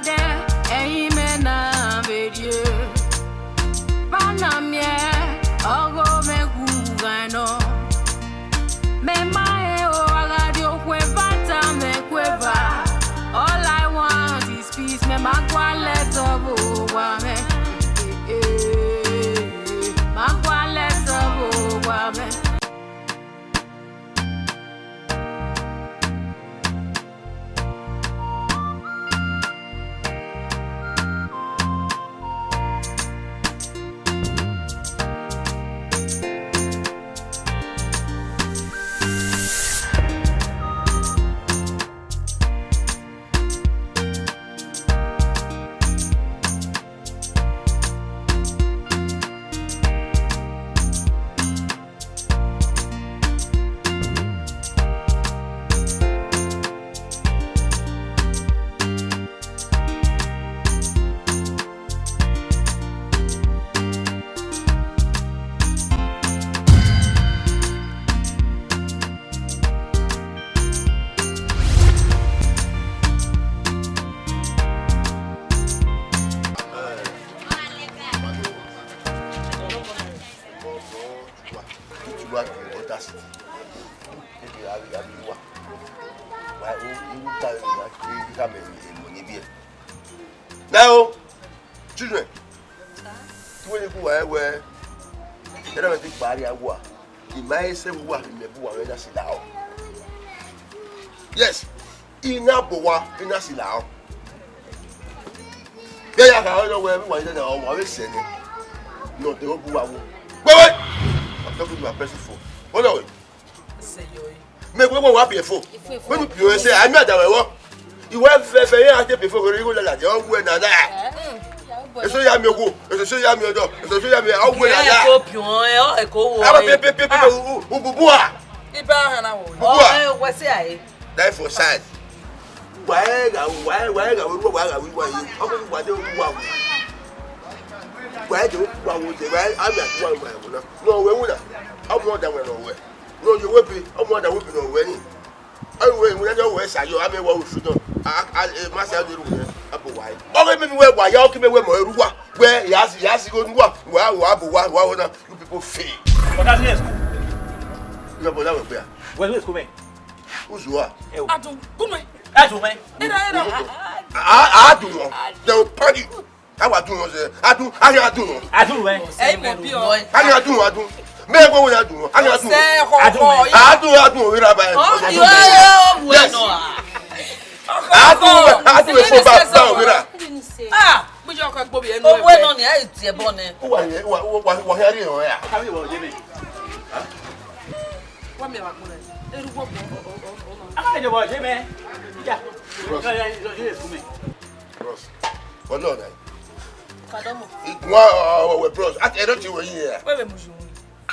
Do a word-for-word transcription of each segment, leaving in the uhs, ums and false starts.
Ẹyin mẹ na vbe rrie, vbana miẹn ọghe mwẹ gu ghae nọ. Mẹ ma rẹn o, a gha rrie okhuo eva ta mwẹ ku eva. All I want is peace, mẹ ma gualọ ẹzọ vbe owa mwẹ. Ma gualọ ẹzọ vbe owa mwẹ. Now, children, te uwẹ ni gu uwa rẹn wẹẹ, ẹdẹ mwẹ te gba rria uwa, I ma he sẹ vbe uwa, I mẹ bu uwa mwẹ na sila ọ. Yes, I na bu uwa, I na sila ọ. Vbe ya kha ọre wẹẹ, vbe uwa i na, ọ wa vbe sẹ nẹ, ne ọ deghẹ bu uwa wo. Wẹwẹ, I'm talking to my person phone. Hold on. Mẹ wẹ wẹ wa biẹ fo. Wẹ nu biẹ sẹ, a mi ada wẹ wọ. Iwẹ fẹfẹ ye a te biẹ fo, igho lala je, ọ wẹ nana. Eso ya mi owo, eso so ya mi ọdọ, eso so ya mi, ọ wẹ nana. Ẹ ko biọn ẹ, ọ ẹ ko wo. A ba pe pe pe pe u bu bu a. Iba hana wo. Bu a. Ọ ẹ wẹ sẹ a e. Die for side. Wa ẹ gha, wa ẹ, wa ẹ gha, wa ẹ gha, wa ẹ. Ọ ko wa de wa wo. Wa ẹ de wa wo de, wa ẹ a mi atu wa ma wo na. No wẹ wu na. Ọ mọ da wẹ no wẹ. No, ye wẹ be, ọ mu ada wẹ be ne ọ wẹ ni. Ọ wẹ, wẹ ya wẹ sa yọ, a mẹ wa wẹ freedom. A, a, e, ma sa de ru nẹ, a bu wa. Ọ ghe mẹ vbe wẹ wa ya, ọ ke mẹ wẹ mọ eru wa. Wẹ, ya si, ya si gho nu wa. Wa, wa bu wa, wa wẹ na, you people fail. But that's yes. Yọ bọ da wẹ gbe a. Wẹ yes come. Uzu a. Adun, come. Adun, man. Era, era. A, a, adun. They will punish you. A wa dun wọn sẹ, a dun, a ghi a dun wọn. A dun wẹ. Ẹ i mọ bi ọ. A ghi a dun wọn, a dun. Mẹ ẹ gbẹn wẹ a dun wọn, a ghi a dun wọn. Sẹ ọkọ. A dun wẹ. A dun, a dun wọn, wẹ ra ba ẹ. Ọ, yes. Yọ ẹ, ọ wẹ nọ a. A dun wẹ, a dun wẹ fo ba, ba wẹ ra. Ah, mi yọ ọkọ gbobiyẹ nọ. Owó ẹ nọ ni, ẹ ti ẹ bọ nẹ. Ó wà yẹn, ó wà, ó wà, ó wà yẹn rí ẹ̀rọ yà. Wa mi wa gbọnọ. Eru wọ gbọ. A ma jẹ bọ je mẹ. Ya. Bros. Ya, ya, ya, ya, ya, ya. Bros. Ọlọ́run náà. Kàdọ́mọ̀. Ìgbọ́n ọ̀wẹ̀ bros. Àti ẹ̀rọ ti wọ̀ yìí yẹn. Wẹ́wẹ́ mo yòó.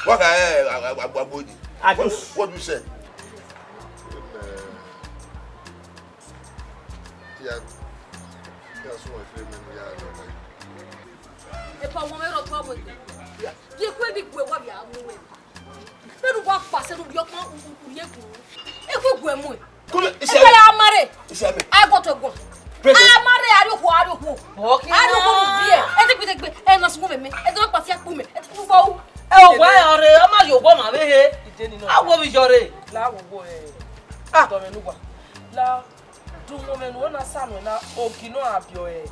Wọ́n kà ẹ́ àgbàgbọ́ ni. What, what do you say? Yeah. Yeah, so I feel me, yeah, okay. Epa wọn mẹ rọ tọ wẹ. Ye kwe bi gbe wa bia mu wẹ. Vbene uwa kpasẹ ne u rhie ọkpan u rhie gu. Eku gu ẹmu. Kule, isi ame. Eku ya mare. Isi ame. Agbọtọ ẹguọn. Amare, a rrie okhuo, a rrie okhuo. A rrie okhuo ne u biẹ. Ẹ te gbe, te gbe. Ẹ na sunu vbe mẹ. Ẹ te na kpafia kpu mẹ. Ẹ te na gba u. Ẹ, owa ọre, ọ ma ye owa ma vbe he. A wo vbe yọre. La wo wo ẹ. Ah. Dọmwẹ ne uwa. La. Dunmwọmwẹ ne uwẹ na sa nuẹn na, ogi nọ a biẹ ọre.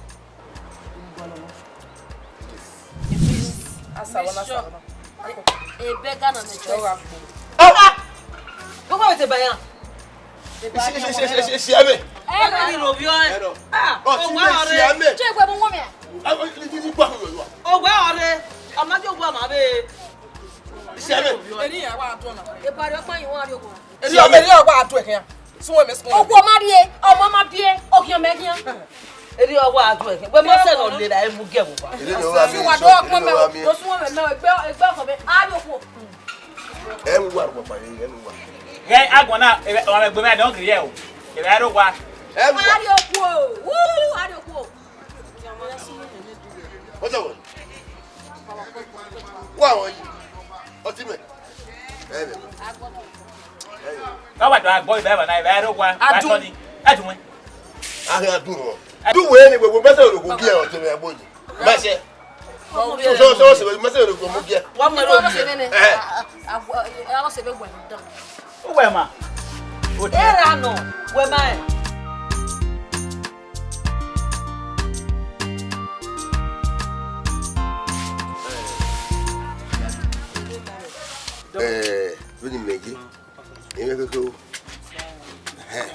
Asa wana, asa wana. Ebe ga na mẹ chọ. Ọ gha kpo. Ah! Gbogbo mi te ba yan. Isi, isi, isi, isi, isi, ame. Ẹ na ni ro bi ọre. Ah, ọ ti ọwa me, ọre. Isi, ame. Che gbe mu wo mi. Ah, ọ ti, ti, ti, gba ko yo wa. Ọwa ọre. Ọ ma je owa ma vbe. Isi, ame. Eri ya wa dọ na. E ba rẹ ọkpa yin wa rẹ owa. Eri ọmọ, eri ọgba adu ẹkẹn. Sun ẹmẹ sun. Ọgba ọmọ rrie, ọmọ ma biẹ, ọkhian mẹ khian. Eri ọgba adu ẹkẹn. Wẹ ma sẹ nọ lera emu gẹ vba. Eri no wa mi. Wa do ọkpọ mẹ, do sun ẹmẹ mẹ, egbe, egbe ọkọ mẹ, a yo khuo. Ẹ mu wa rọ pa, ẹ mu wa. Ghẹ agbọn na, ọmọ ẹgbẹ mẹ dọn giri ẹ o. Ẹ bẹ ro wa. Ẹ mu wa. A yo khuo. Wu, a yo khuo. What's up? Wa wọn yi. Ọtí mẹ. Ẹ bẹ. Ka wa do agbo ibe ba na, ibe ro wa. Adun. Adun. A ghi adun o. Du wẹ ne wẹ, wẹ mẹsẹ ro gie ọtẹn mẹ gbo yi. Mẹsẹ. So, so, so, mẹsẹ ro gie mu gie. Wa mu ro gie. Eh. Uwẹ ma. Era nọ, wẹ ma ẹ. Eh, vbene imẹ ye, emwi keke o. Ẹhẹn.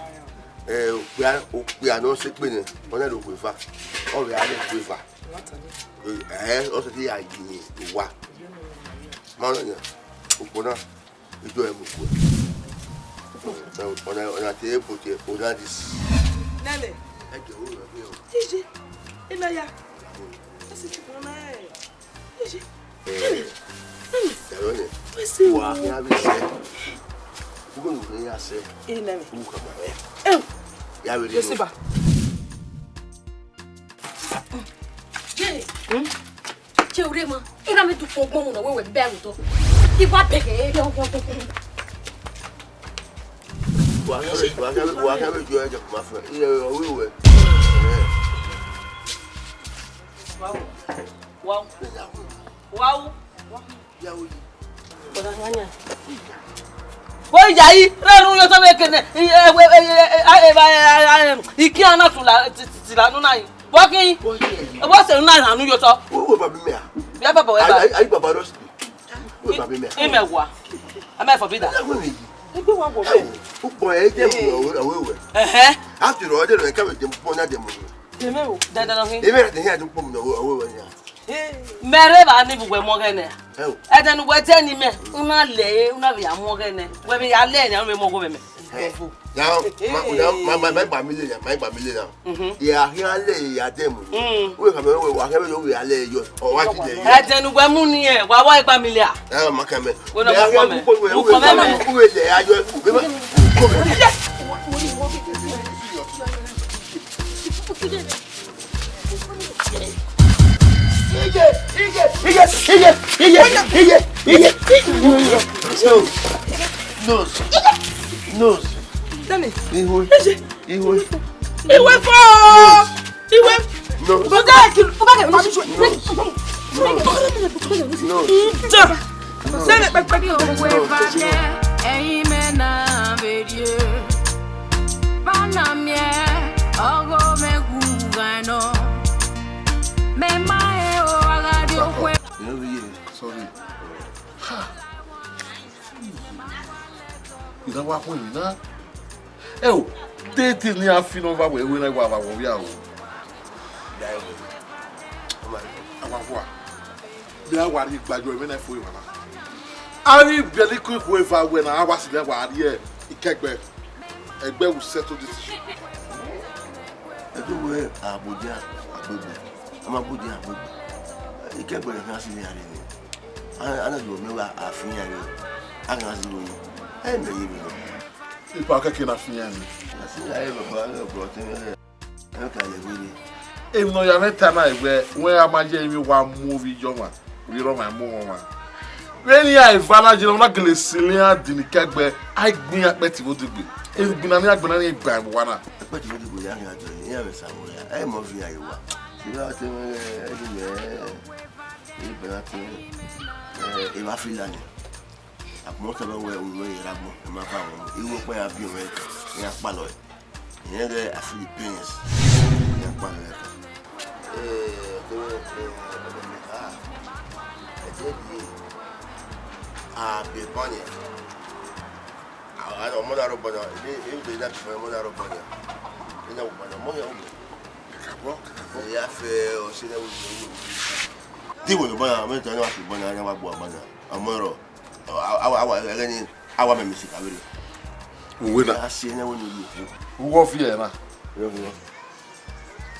Eh, okpia, okpia ne ọ sẹ ekpe nẹ, ọ na do eva. Ọ vbe a na do eva. Eh, ọ sẹ te ya yi owa. Ma nọ yan, ukpo na, ido ẹ mu ukpo. Ọ na, ọ na te ebo te, ọ na dis. Nene. Ẹ jẹ o, ẹ jẹ o. Ije, ina ya. Ẹ sẹ ti kpọnọ ẹ. Ije. Eh, ẹrọ nẹ. Wa ya vbe sẹ. Ugo nu ya sẹ. Ina mi. Ugo kama ẹ. Eh. Ya vbe. Jesiba. Jay, che ure ma. Ira mi du fo gbọmọ na wẹwẹ bẹ awotọ. Iwa bẹgẹ ere ọgbọn gbọmọ. Wa kẹ, wa kẹ, wa kẹ vbe ju ẹjẹ kuma fẹ. Iye ọwẹ wẹ. Wow. Wow. Wow. Wẹ yayi, rẹ ru yọ sọmọ ekene, ikian na tula, tila nu na yi. Wọ khin, wọ sẹ na hanu yọ sọ. Wo baba mẹ a? Bia baba wẹ ba. Ayi baba rọ si. Wo baba mẹ a? Imẹ wa. Ama fọ bida. Egbe wa wo. Ukpọn ẹ jẹ mu ọwẹ wẹ. Ẹhẹn. After all, de rẹ ka vbe jẹ mu ukpọn na jẹ mu. Deme o. Dandan nọ khin. Ebe rẹ te hia jẹ ukpọn mu ọwẹ wẹ ya. Mẹ rre evba ni vbe uwẹ mu ọghẹ nẹ. Ẹdẹ ne uwẹ dẹ ni mẹ, u na lẹ ẹre, u na vbe ya mu ọghẹ nẹ. Wẹ vbe ya lẹ ẹre, u vbe mu ọghẹ mẹ. Now, ma, ma, ma, ma gba mi lele, ma gba mi lele. Ya khian lẹ ya dẹ mu. Uwẹ ka mẹ, uwẹ wa khẹ mẹ, uwẹ ya lẹ yọ. Ọ wa ti lẹ yọ. Ẹdẹ ne uwẹ mu ni ẹ, wa wa gba mi lele. Ẹ ma kẹ mẹ. Wẹ na mẹ, ukpọn mẹ mẹ. Uwẹ lẹ ya yọ. Uwẹ ma. Nose. Nose. Nose. Dani. Iwe. Iwe. Iwe fo. Iwe. Nose. Nose. Nose. Sẹ́ni pẹpẹ kí o. Ẹ̀yin mẹ na video. Bana miẹ, ọgọ mẹ gu ga nọ. Mẹ ma he o, a gha rrie okhue. Sorry. Ha. Ina wa khuẹn emwi na. Ẹ o, tete ne a fi nọ va wẹ, wẹ na wa va wọ via o. Awa wa. Mẹ a wa rhie igbayo ẹmwẹ na fo emwa na. A ghi biẹlẹ iko ikhuo eva wẹ na, a wa si nẹ wa rrie ikẹgbẹ. Ẹgbẹ will settle this issue. Ẹ do wẹ a bu dia agbegbe, a ma bu dia agbegbe. Ikẹgbẹ ne a si vbe a rrie ni. A, a na do mẹ wa a fi iran rre. A gha zẹ iro yi. Ẹ mẹ ye vbe nọ. Ipa kẹkẹ na fi iran ni. A si gha re baba, a gha bro te mwẹ. Ẹ ka ye vbe rre. Emwi ne ọ ya mwẹ ta na wẹ, wẹ a ma ye emwi wa mu ovbi ye ọmwa, ovbi rẹ ọmwa mu ọmwa. Vbene iran eva na ye na, ọ na gele sẹ iran din ni kẹgbẹ, a i gbẹn iran kpẹti vbe odegbe. Egbina ne iran gbẹn na ni ba ẹvbo uwa na. Kpẹti vbe odegbe ya khian dọlọ, iran vbe sa vbe oya, ẹ i mọ viọ iran ye owa. Sẹ vbe a te mwẹ, ẹ i mẹ, ẹ i bẹghe a te mwẹ, ẹ, evba fila ni. Agbọn sẹ vbe wẹ, u ru ẹre agbọn, ẹ ma ba wọn. Iru ọkpa ya biẹ mwẹ, iran kpalọ ẹre. Ìyẹn ghẹ, I feel the pains. Ìyẹn pa lẹ. Eh, ọtẹn, eh, ah, ẹdẹ die, a bẹ bọnyẹ. A, ọmọ na rọ bọnyẹ, ebe, ebe de na bẹ ọmọ na rọ bọnyẹ. Ina wo bọnyẹ, ọmọ yẹn wo. Kakabọ, kakabọ. Ẹ ya fẹ ọsẹ na wo wo. Di wo bọnyẹ, ọmọ tẹ na wa fi bọnyẹ, na wa gbo bọnyẹ. Ọmọ rọ. Awa, awa, awa, ẹghẹ ni, awa mẹ mistake avbe rre. Uwe na. A si ẹnẹ wẹ ne u ru. Uwọ fi ẹre na. Rẹ vbe.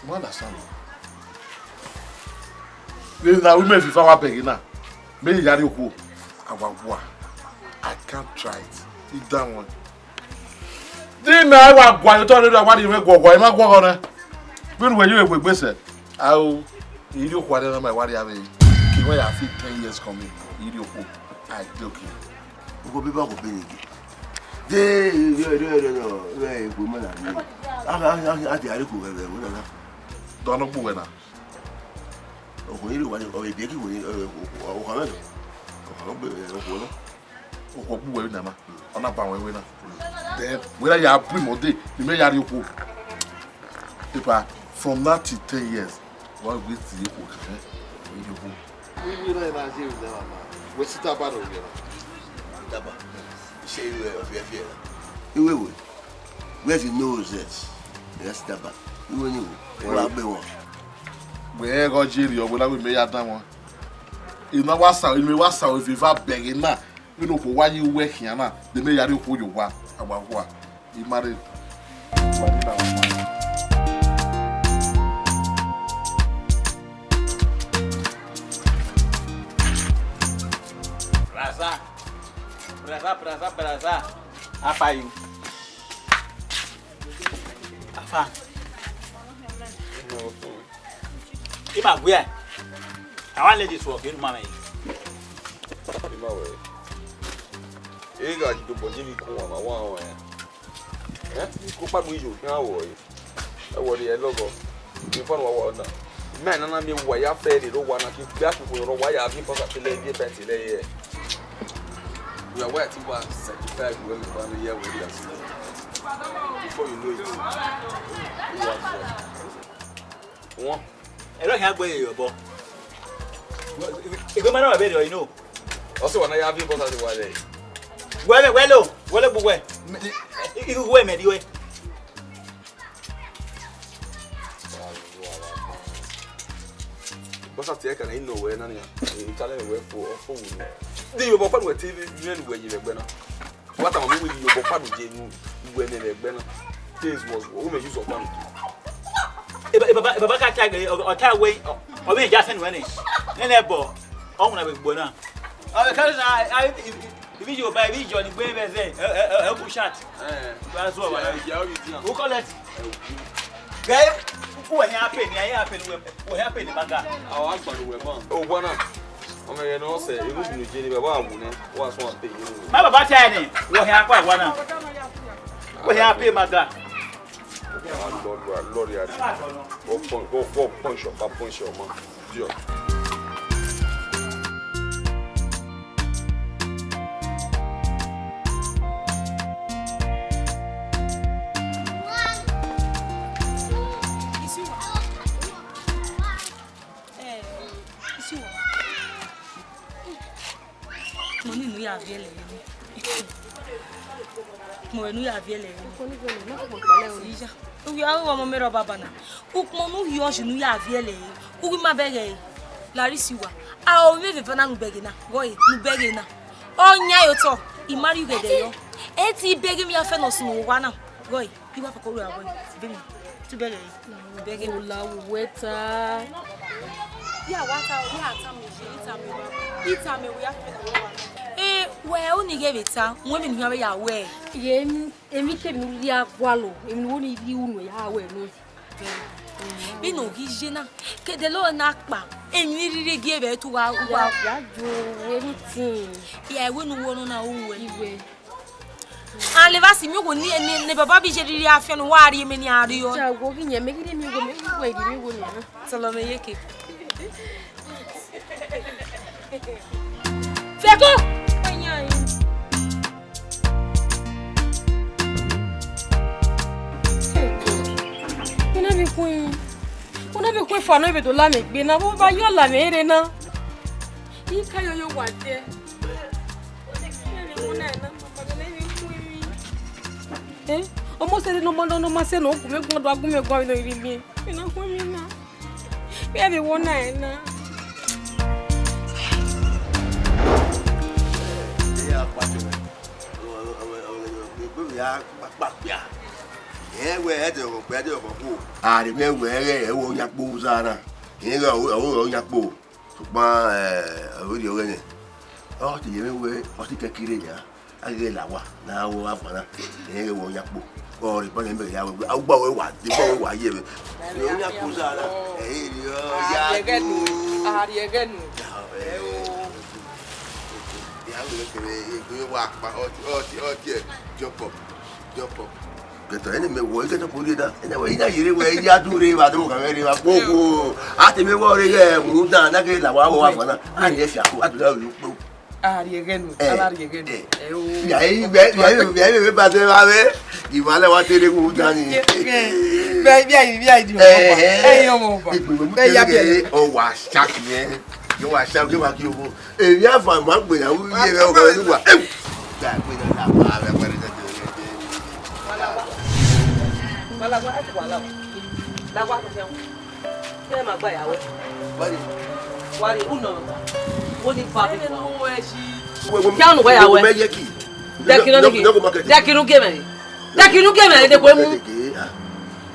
You understand? Vbe na, wẹ mẹ fi fa wa bẹghe na. Mẹ ya rrie okhuo. Awa wa. I can't try it. I da wọn. Di mẹ wa gua ye otọ rere, wa rhie mwẹ guọghọ, I ma guọghọ nẹ. Vbene uwẹ ye vbe gbe sẹ, a o, I rhie okhuo na ma wa rhie avbe, ke wẹ ya fi ten years coming, I rhie okhuo, I dey okay. Okhuo biba okhuo bene igi. De, de, de, de, de, de, egbe ma na rhie. A, a, a, a, de ariko vbe, vbe, vbe, na, na. Dọ nọ gbe uwẹ na. Okhuo ni rre uwa ni, ọ vbe biẹ ke okhuo ni, ọ, okhuo, okhuo mwẹ nọ. Okhuo nọ gbe, okhuo nọ. Okhuo gbe uwẹ vbe na ma. Ọ na ba ruẹ vbe na. Then, wẹ na ya bu imẹ ọdẹ, ne imẹ ya rrie okhuo. Epa, from now till ten years, wa wẹ te okhuo kẹkẹ, ọ rrie okhuo. Iwe na na je vbe na ma. Wẹ si taba nọ vbe na. Taba. Ise iwe ọfiẹfiẹ na. Iwe we. Where the nose is, that's the back. You only wa be one. Wẹ ghe ọ ye rriọ, wẹ na wẹ mẹ ya dan wọn. Ena wa sa, ena wa sa, eva bẹghe na. Vbene okhuo wa ye uwu ẹkhian na, de mẹ ya rrie okhuo ye owa, a wa hua. I ma rre. Braza, braza, braza, braza. How far you? Afa. Ima wia. I wan let this work, you know, mama. Ima wẹ. E gha ji dobọ ye vbe ikun wa ma wa wa. Eh? Ko pa gbe yo, na wo. E wo ri e logo. Mi fọn wa wa na. Mẹ na na mi wa ya fẹ rre wa na ki gbe asuku ro wa ya vi pọsa tele vi pẹnti le ye. We are where ti wa certified we me ba ni ye we ya. Before you know it, you are there. One. Ẹrọ khan gbe ye obọ. Igbe ma na wa be rọ, you know. Ọ sẹ wa na ya vi bọsa ti wa lẹ. Wẹ lo, wẹ lo, wẹ lo gbe wẹ. Igbe wẹ mẹ di wẹ. Bọsa ti ẹkan na, I nọ wẹ na nia. I tale wẹ fo, ọ fo wu. Di yo bọ pa wẹ ti vi, vi wẹ ye vbe ẹgbẹ na. Wa tama mu wẹ ye obọ kpadu je nu, wẹ nẹ vbe ẹgbẹ na. This was, wo mẹ use ọkpa nu. E ba, e baba, e baba ka ta gbe, ọ, ọ ta wẹ, ọ, ọ vbe ja sẹ nuẹ nẹ. Nene ẹbọ, ọ wuna vbe gbo na. Ọ vbe ka na, a, a, ibi yo ba, ibi yo ni gbe vbe zẹ, ẹ, ẹ, ẹ, ẹ, bu chat. Eh. Ba zọ wa. Ya, ya, o yi dian. Who collect? Ghẹ, u wẹ hia pay ni, a hia pay ni wẹ, u wẹ hia pay ni ma ga. Awa gba ni wẹ ma. O wa na. Ọmọ yẹn nọ sẹ, irun binu je ni baba wu nẹ, wa sọ pay ye. Ma baba ta ẹnẹ, wẹ hia pa wa na. Wẹ hia pay ma ga. Lord, Lord, Lord, ya. Go punch, go, go punch your, go punch your man. Idiot. Eh, isi wa. Mo ni nu ya viẹ lẹ yẹ ni. Mo nu ya viẹ lẹ yẹ ni. Iya. Uwi a wo mo mẹ rọ baba na. Ukpọn nu yọ ju nu ya viẹ lẹ yẹ. Uwi ma bẹghe. Larisi wa. A o vbe veva na nu bẹghe na. Gọ e, nu bẹghe na. Ọ yan yo tọ. I ma rri ughe dẹ yọ. E ti bẹghe mi ya fẹ nọ sunu wa na. Gọ e. Iwa fẹ ko ru awẹ, be mi, tu bẹghe, bẹghe. Ola wẹ ta. Ya wa ta, ya ta mi je, ita mi wa. Ita mi wa ya fẹ ko wa. Eh, wẹ o ni ghe vbe ta, wẹ mi ni ya vbe ya wẹ. Ye mi, emi ke mi ria gualo, emi wo ni ri unu ya wẹ no. Bi no gi je na, ke de lo na kpa, emi ni rhirhi gie vbe tu wa, wa. Ya, ya jo everything. Ya, we nu wo no na o we. Iwe. Aleva si mi owo ni, ni, ni baba bi je rhirhi afian ne uwa rhie mẹ ni a rhie. Ja wo ghi yẹn, mẹ ghi rhie mi wo, mẹ ghi wo, ghi mi wo ni. Salome yeke. Feko! Una bi kun, una bi kun fa no ibe do la mẹ gbe na, vbe ba yo la mẹ ere na. I ka yo yo wa de. Eh? Ọmọ sẹ ne ọmọ ne ọmọ sẹ ne ọ gu mẹ guan do, a gu mẹ guan vbe ne ọ rhie miẹn. Vbe ne ọ gu miẹn na. Vbe ẹvbo na ẹre na. Egbe vbe a kpakpa kpia. Rẹn wẹ ẹdẹ ọghọ kpẹ, ẹdẹ ọghọ khuo. A rhe mwẹ wẹ ẹghẹ ẹvbo ọyan kpo zara. Rẹn ghe ọvbokhan ọyan kpo. Sokpan, eh, ọ vbe rhie ọghẹe nẹ, ọ te ye mwẹ wẹ ọ te kẹkire nian, a ghi ghẹ la owa ne a ru avban na, rẹn ghe wẹ ọyan kpo. Ọ rhe ban ne mẹ ya wẹ, a gba wẹ wa, de gba wẹ wa ye mwẹ. Ọyan kpo zara, ẹ i rhie ọ ya do. A rhie ẹghẹ nu. Ya, eh, ya wẹ kere, egbe wa kpa, ọ, ọ, ọ, jump up, jump up. Kẹtọ, ẹni mẹ wọ, kẹtọ kò rí da. Ẹni wẹ, ina yere wẹ, iya du re, wa do ka wẹ re, wa kpokpo. A te mẹ wọ re, ẹ, mu da, na ke la wa wọ wa fana. A ni ẹ fi ako, a tu da ru kpo. A rhie ẹghẹ nu, a na rhie ẹghẹ nu. Ẹ o. Ya, ẹ, ya, ya, ya, ya, ba de wa wẹ. Ìwà lẹ wa te re mu da ni. Bẹ, bẹ, bẹ, di ọmọ ọba. Ẹ, ẹ, ẹ, ọmọ ọba. Ẹ ya bẹ. Ọ wa ṣaki yẹn. Yọ wa ṣaki, wa ki owo. Èmi àfàìmọ̀ àgbèyàwó yé rẹ ọ̀rọ̀ ẹni wà. Ẹ̀wù! Gbà pé náà làwọn ará wẹrẹ náà tẹ̀lé ẹgbẹ́. Malagwa, ẹ ti wà láwà. Lagwa kò fẹ́ wọn. Kí ẹ máa gba ìyàwó ẹ? Wáyé. Wáyé, ó nà ọ̀tá. Ó ní fa bí wọn. Kí àwọn ìwé ìyàwó ẹ? Dẹ́kinu ní kí. Dẹ́kinu gé mẹ́rin. Dẹ́kinu gé mẹ́rin, dẹ́kun emu.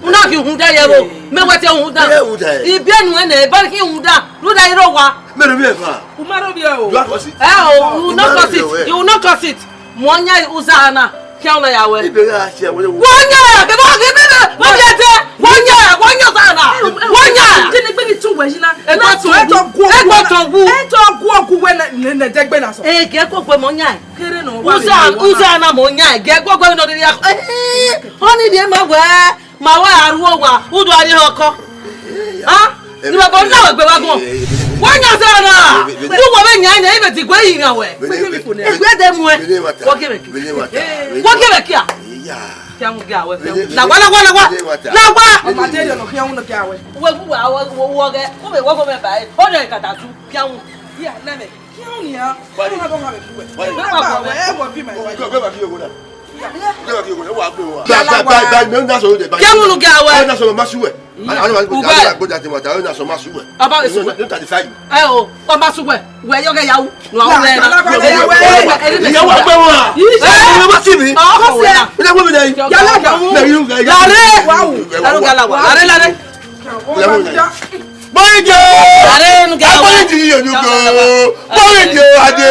Una ghi uhunmwu da ye vbo, mẹ wẹ te uhunmwu da. Ẹ uhunmwu da. Ibiẹnu ẹnẹ, eba ghi uhunmwu da, rhunmwuda I rre owa. Mẹ ne ovbi ẹfa. U ma rre ovbi ẹ o. You are curse it. Ẹ o, you no curse it, you no curse it. Mu ọyan uza na, khian una ya wẹ. Ibe gha ṣe wẹ. Wẹ ọyan, bẹ bọ ghi bẹ bẹ, wẹ bi ẹdẹ, wẹ ọyan, wẹ ọyan uza na. Wẹ ọyan. Kí ni gbẹni tún wẹ yìí na? Ẹ gbọ́ tọn wu. Ẹ gbọ́ tọn wu. Ẹ tọ gu ọgu wẹ nẹ, nẹ, nẹ, dẹgbẹ na sọ. Ẹ gẹ kó gbẹ mọ ọyan. Kere nọ, uza, uza na mọ ọyan, ẹ gẹ kó gbẹ nọ riri. Ọ ni rhie ma wẹ. Ma wa gha ru owa, u do gha rrie ọkọ. Ha? Ni baba na wẹ gbe wa guan. Wa yan sẹ na. Du wẹ vbe yan nẹ, ibe ti gue yi yan wẹ. Egbe de muẹ. Wo gie mẹ kia. Wo gie mẹ kia. Kia mu gia wẹ. Na wa, na wa, na wa. Na wa. Ọma de yọ nọ kia mu nọ kia wẹ. Wẹ wu wa, wo, wo ghe. Wo be wo go me ba e. O de kata tu. Kia mu. Ya, na me. Kia mu nia. Bari. Bari. Ẹ wo bi ma. Go, go, go, go, go. Kẹ mu nu gẹ wẹ. Ugbẹ. Ọba esu wẹ. Ẹ o, ọba esu wẹ. Wẹ yọ gẹ yawu. Nu awu rẹ na. Ìyàwó àgbẹ̀ wọn. Ẹ ma sí mi. Ọkọ wẹ na. Ẹ wọ́n mi náà. Yàrá ìyàwó. Lare. Lare, lare. Bọ́lídìí o! Ààrẹ ń ga wa. Bọ́lídìí yìí ojú gan-an. Bọ́lídìí o, adé.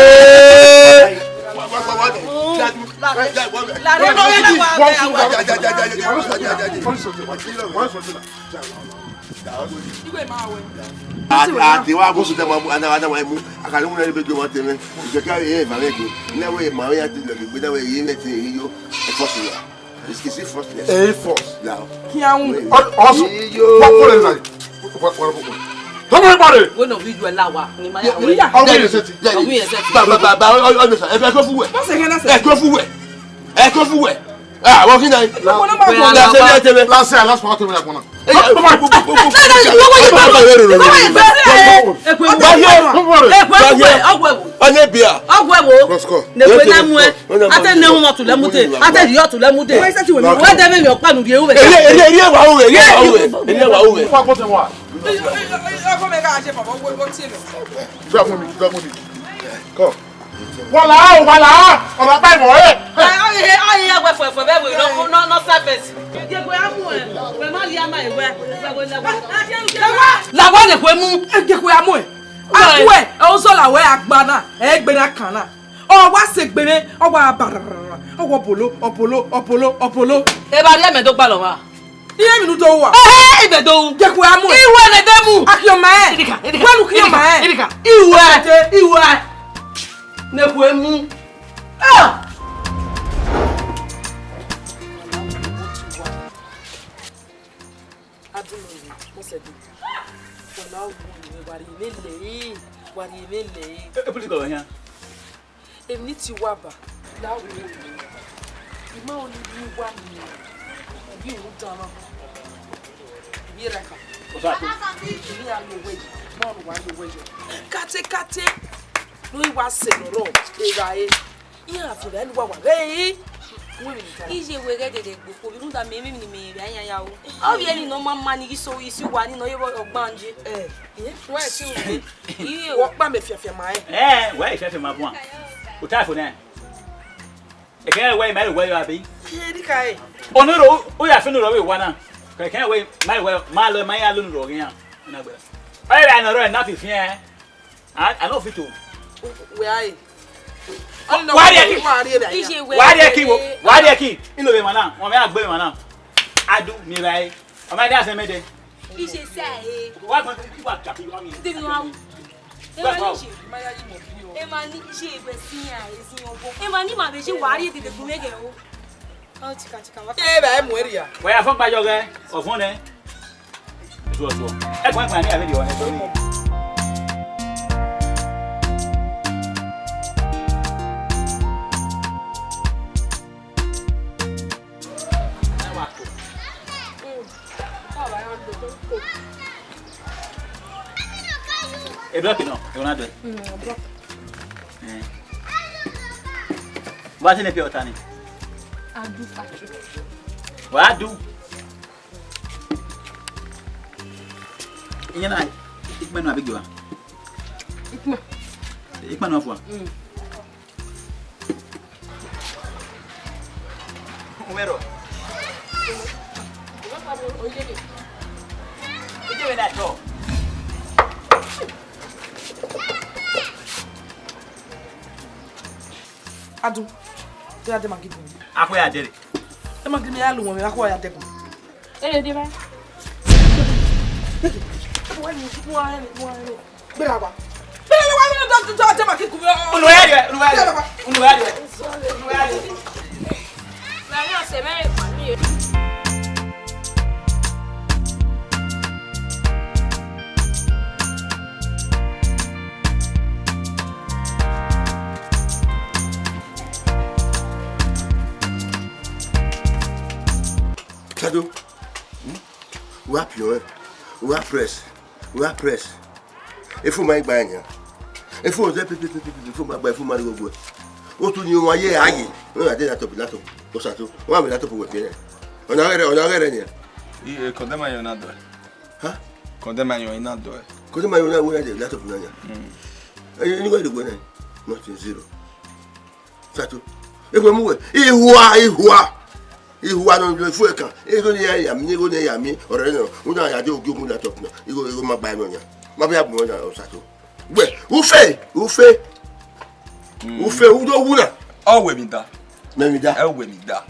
Àti, àti wa bó sùn tẹ́ wọn, àná, àná wa mú. Àkàlẹ́ wọn lè bẹ jọ wọn tẹ́lẹ̀. Ìjọba yẹn ìbàlẹ̀ jù. Ní àwọn ìmọ̀ àwọn yàtọ̀ ìlọ̀gbìn gbé náà wọ́n yé mẹ́tì èyí yó. Ẹ fọ́ sí wa. It's, it's a force. A force. Now. Kí á ń. Ọsùn. Iyo. Wọ́n kúrò náà. Wọ́n kúrò. Tọ́mọ ìpàdé. Wọ́n náà fi ju ẹ̀ la wa. Ni ma yà wẹ̀. Ọmọ yẹn ṣe ti. Ọmọ yẹn ṣe ti. Ba, ba, ba, ba, ọ, ọ, ọ, ẹ fẹ́ kó fún wẹ̀. Wọ́n ṣe kẹ́nà sẹ́. Ẹ kó fún wẹ̀. Ẹ kó fún wẹ̀. Ah, wọ́n kí náà. Wọ́n náà máa gbọ́. Lásìkò ẹ̀ tẹ́lẹ̀. Lásìkò ẹ̀ lásìkò ẹ̀ tẹ́lẹ̀. Ẹ yà. Ẹ wẹ, ẹ wẹ, ẹ wẹ, ọgwẹ wo. Ọgwẹ wo. Ọgwẹ wo. Roscoe. Ne kwe na mu ẹ. Ate ne hu ọtu lẹ mu de. Ate yi ọtu lẹ mu de. Wẹ dẹ mẹ mi ọkpa nu rhie ru wẹ. Eye, eye, eye wa ru wẹ, eye wa ru wẹ. Eye wa ru wẹ. Ọkọ mẹ ka ṣe bàbá wo wo tie lọ. Come. Wala o, wala. Ọba pa ìmọ̀ ẹ. Aye, aye, aye, wẹ fọ, fọ, bẹ wẹ, no, no, no service. Ye gbe amu ẹ. Wẹ ma li ama ẹ wẹ. Lawọ ne kwe mu. Ye gbe amu ẹ. Akuẹ, ẹ o zọ la wẹ agba na, ẹ gbe na kan na. Ọ wa sẹ egbe mwẹ, ọ wa bararara, ọ wa obolo, obolo, obolo, obolo. Eva rhie mẹ do gbalọ wa. Iye mi nu do wa. Ehe, ibe do. Ye kue amu. Iwe ne de mu. Akhiọ ma ẹ. Idika, idika. Wẹ nu khiọ ma ẹ. Idika. Iwe, iwe. Ne kue mu. Ah! Adunmọye, Mọsẹdẹ. Wala wo, wa rhie mwẹ lẹ, wa rhie mwẹ lẹ. E, e, police kọ yan. Emwi ne I tie uwa ba, la wo. I ma ho ne I rhie uwa ni, I ghi ru dan na. I vbe raka. Osa to. I ghi ya ye owẹ yi, I ma ho ne uwa ye owẹ yi. Kate kate, ne I wa sẹ ne ọ rrọọ, evbare. Iran fi evbare ne uwa wa ghẹ ẹre. Iye wẹ ghẹ dede gbe okhuo, rhunmwuda mẹ emwi ne imẹ rhie a yan ya ru. Ọ vbe emwi ne ọ ma ma ni ghi so isi uwa ni ne ọ ye vbe ọgbanje. Ẹ, iye. Wẹ ọkpa mẹ fiafia ma rẹn. Ẹ, wẹ fiafia ma buan. U ta fo nẹ. Ekẹ wẹ ima ru wẹ yo abi. Ẹ, di ka ẹ. Onurho, u ya fi onurho vbe wa na. Ekẹ wẹ ima ru wẹ, ma lọ, ma ya lo onurho ghi yan. Na gbe. Ọ ya nọ rẹ na fi fian. I, I no fit to. Wẹ a re. Wa rhie ki. Wa rhie ki wo. Wa rhie ki. Ilo be mana. Wa me agbe mana. Adu mi ra e. Ọ ma da se me de. Iye sa e. Wa gbọn ki wa ka bi wa mi. De mi wa wu. E ma ni iye. E ma ni iye, iwe si ya, e si yan owo. E ma ni ma be iye, wa rhie dede gun me ghe o. Ọ chika chika wa. Ye ba mu eria. Wa ya fọ gba yọ ghẹ, ọvọn nẹ. Zuọ, zuọ. Ẹ kọn, ẹ kọn, a ni a vbe rhie ọnẹ, sorry. E block nọ, e na dẹ. Mm, block. Eh. Wa sẹ ne pure water ni? Adu factory. Wa du. Iye na, ikpẹ nọ abigi wa. Ikpẹ. Ikpẹ nọ fua. Mm. Umero. Ije vbe na tọ. Adu, te a de Maggi gun. Akhọ ya dere. E Maggi ne ya lu wọn, akhọ ya dẹgun. Ere de ba. Gbera wa. Gbera wa, da, da, da, da, Maggi gun. Unu ya ye, unu ya ye. Gbera wa. Unu ya ye. Unu ya ye. Mami, ọsẹ mẹrẹ pa mi. Sadu, hmm? Wa pion, wa press, wa press. Efu ma igba nia. Efu oze pe, pe, pe, pe, efu ma gba, efu ma righo gue. Otu ni wa ye aye. Wọ́n á dé laptop, laptop. Ó ṣàtò. Wọ́n á mi laptop wẹ̀ fi ẹ̀. Ọ̀nà rẹ̀, ọ̀nà rẹ̀ ni. I, eh, condemn ayọ̀ na dọ̀ ẹ̀. Ha? Condemn ayọ̀ na dọ̀ ẹ̀. Condemn ayọ̀ na wẹ̀ ẹ̀ laptop na ya. Mm. Eh, ni wẹ̀ dé wẹ̀ na. Nothing, zero. Sato. Ewe mu we. Ihua, ihua. Ihua nọ lo ifu ekan. Igho ne ya ya mi, igho ne ya mi. Ọrẹ nọ. Una ya de ogi ogun laptop na. Igho, igho ma gba nọ ya. Ma bẹ ya gbọn na, o Sato. We, ufe, ufe. Mm. Ufe, udo wuna. Ọ wẹ mi da. Mẹ mi da. Ẹ wẹ mi da.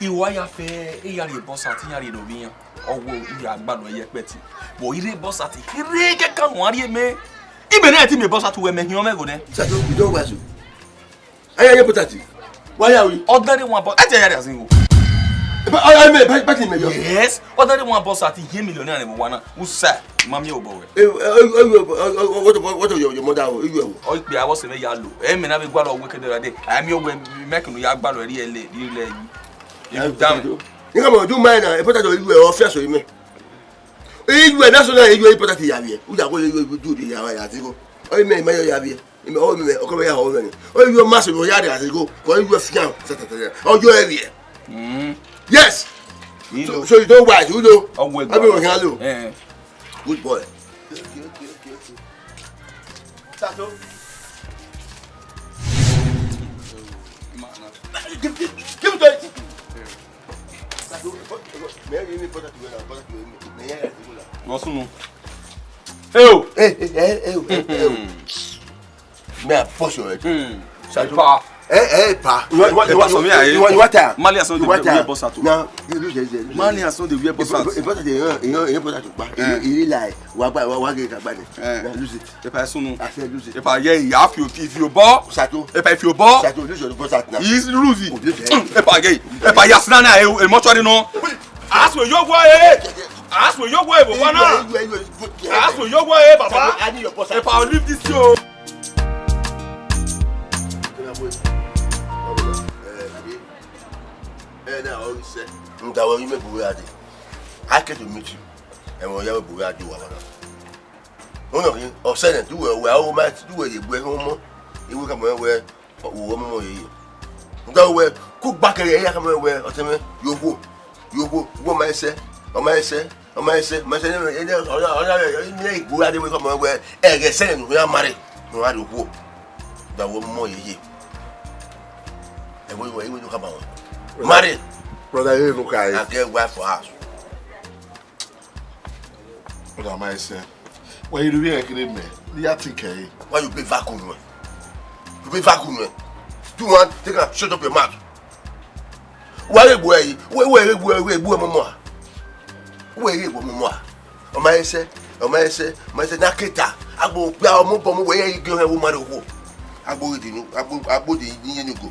Ihua ya fẹ, e ya rhie bọsa, te ya rhie ne ovbi iran. Ọ wẹ u ya gbalọ ẹyẹ kpẹti. Bọ i rhie bọsa ti, i rhie kẹkan ne uwa rhie mẹ. Imẹ ne ẹ ti miẹn bọsa tu wẹ mẹ hiọn mwẹ ẹghẹ nẹ. Sato, you don't wise o. Aya ye pọtati. Wa ya wi. Ordinary one, but ẹ ti ya rhie azin o. Ba, ọ, ọ, mẹ, ba, ba ti mẹ yọ. Yes, ordinary one bọsa ti ye million naira vbe owa na. Usa, ma miẹn obọ wẹ. Eh, eh, eh, eh, what about, what about your, your mother? Oh, you. Ọ ikpe awọ sẹ mẹ ya lo. Ẹ mẹ na vbe gbalọ wẹ kẹdẹ ra de. A miẹn wẹ mẹ kunu ya gbalọ ri ẹlẹ, ri ẹlẹ. You down. You come on, do mine now. E pọtati, you are office o ime. Iye national, iye important ya vbiẹ. U ya ko iye du de ya ya ti ko. O ime, ime yo ya vbiẹ. Ime, o ime, o ko ya ho me ni. O iye ma so ya de ti ko. Ko iye fian. Sa ta ta ya. O yo e vbiẹ. Mm. Yes. So, so you don't wise, you know. Abi o yan lo. Eh. Good boy. Sato. Give, give, give it to it. What's no? Hey, oh! Hey, hey, hey, hey, hey, hey, oh. Hmm. May I force your head? Hmm. Shall I? Pa. Hey, hey, pa. You want, you want, you want, you want, you want, you want time? Mali as on the way boss at. Now, you lose it. Mali as on the way boss at. If, if, if, if, if, if, if, if, Eh. He, he like, wa gba, wa, wa get agba ni. Eh. Now lose it. Epa sunu. I said lose it. Epa, yeah, you have to, if you ball. Sato. Epa, if you ball. Sato, lose your ball sat now. He's losing. Oh, lose it. Epa, yeah. Epa, yes, na, na, e, e, mortuary no. Ask where you go, eh. Ask where you go, eh, but now. Ask where you go, eh, Baba. Sato, I need your ball sat. Epa, I'll leave this show. Eh, now, all you say. Nda, what you make we are. I came to meet you. Ẹmwẹ ọ ya vbe bu gha die uwa na. Ọnọkhin, ọ sẹ nẹ, te uwẹ, uwẹ aro ma, te uwẹ ye bu ẹre ọmọ, I wẹ khama ruẹ wẹ, u ọmọ yeye. Rhunmwuda wẹ, kugba kẹrẹ, I ya khama ruẹ wẹ, ọtẹn mwẹ, ye okhuo, ye okhuo, wẹ ọ ma sẹ, ọ ma sẹ, ọ ma sẹ, ọ ma sẹ, ne, ne, ne, ne, ne, ne, I bu gha die wẹ khama ruẹ wẹ, ẹghẹ sẹ nẹ ne u ya ma rre, ne u gha rrie okhuo. Rhunmwuda wẹ ọmọ yeye. Ẹvbo, I wẹ, I wẹ do khama ruẹ. Ma rre. Brother, you no carry. I get wife for house. Brother, ma sẹ. Why you doing here, kid, man? You are thinking. Why you be vacuum, man? You be vacuum, man. Do you want take and shut up your mouth? Why you go, why, why you go, why you go, mama? Why you go, mama? Ọ ma sẹ, ọ ma sẹ, ọ ma sẹ, na keta. Agbo gba ọmọ bọ mu wẹ ye igi ọhẹn wo ma rre okhuo. Agbo di nu, agbo, agbo di ni ye ni go.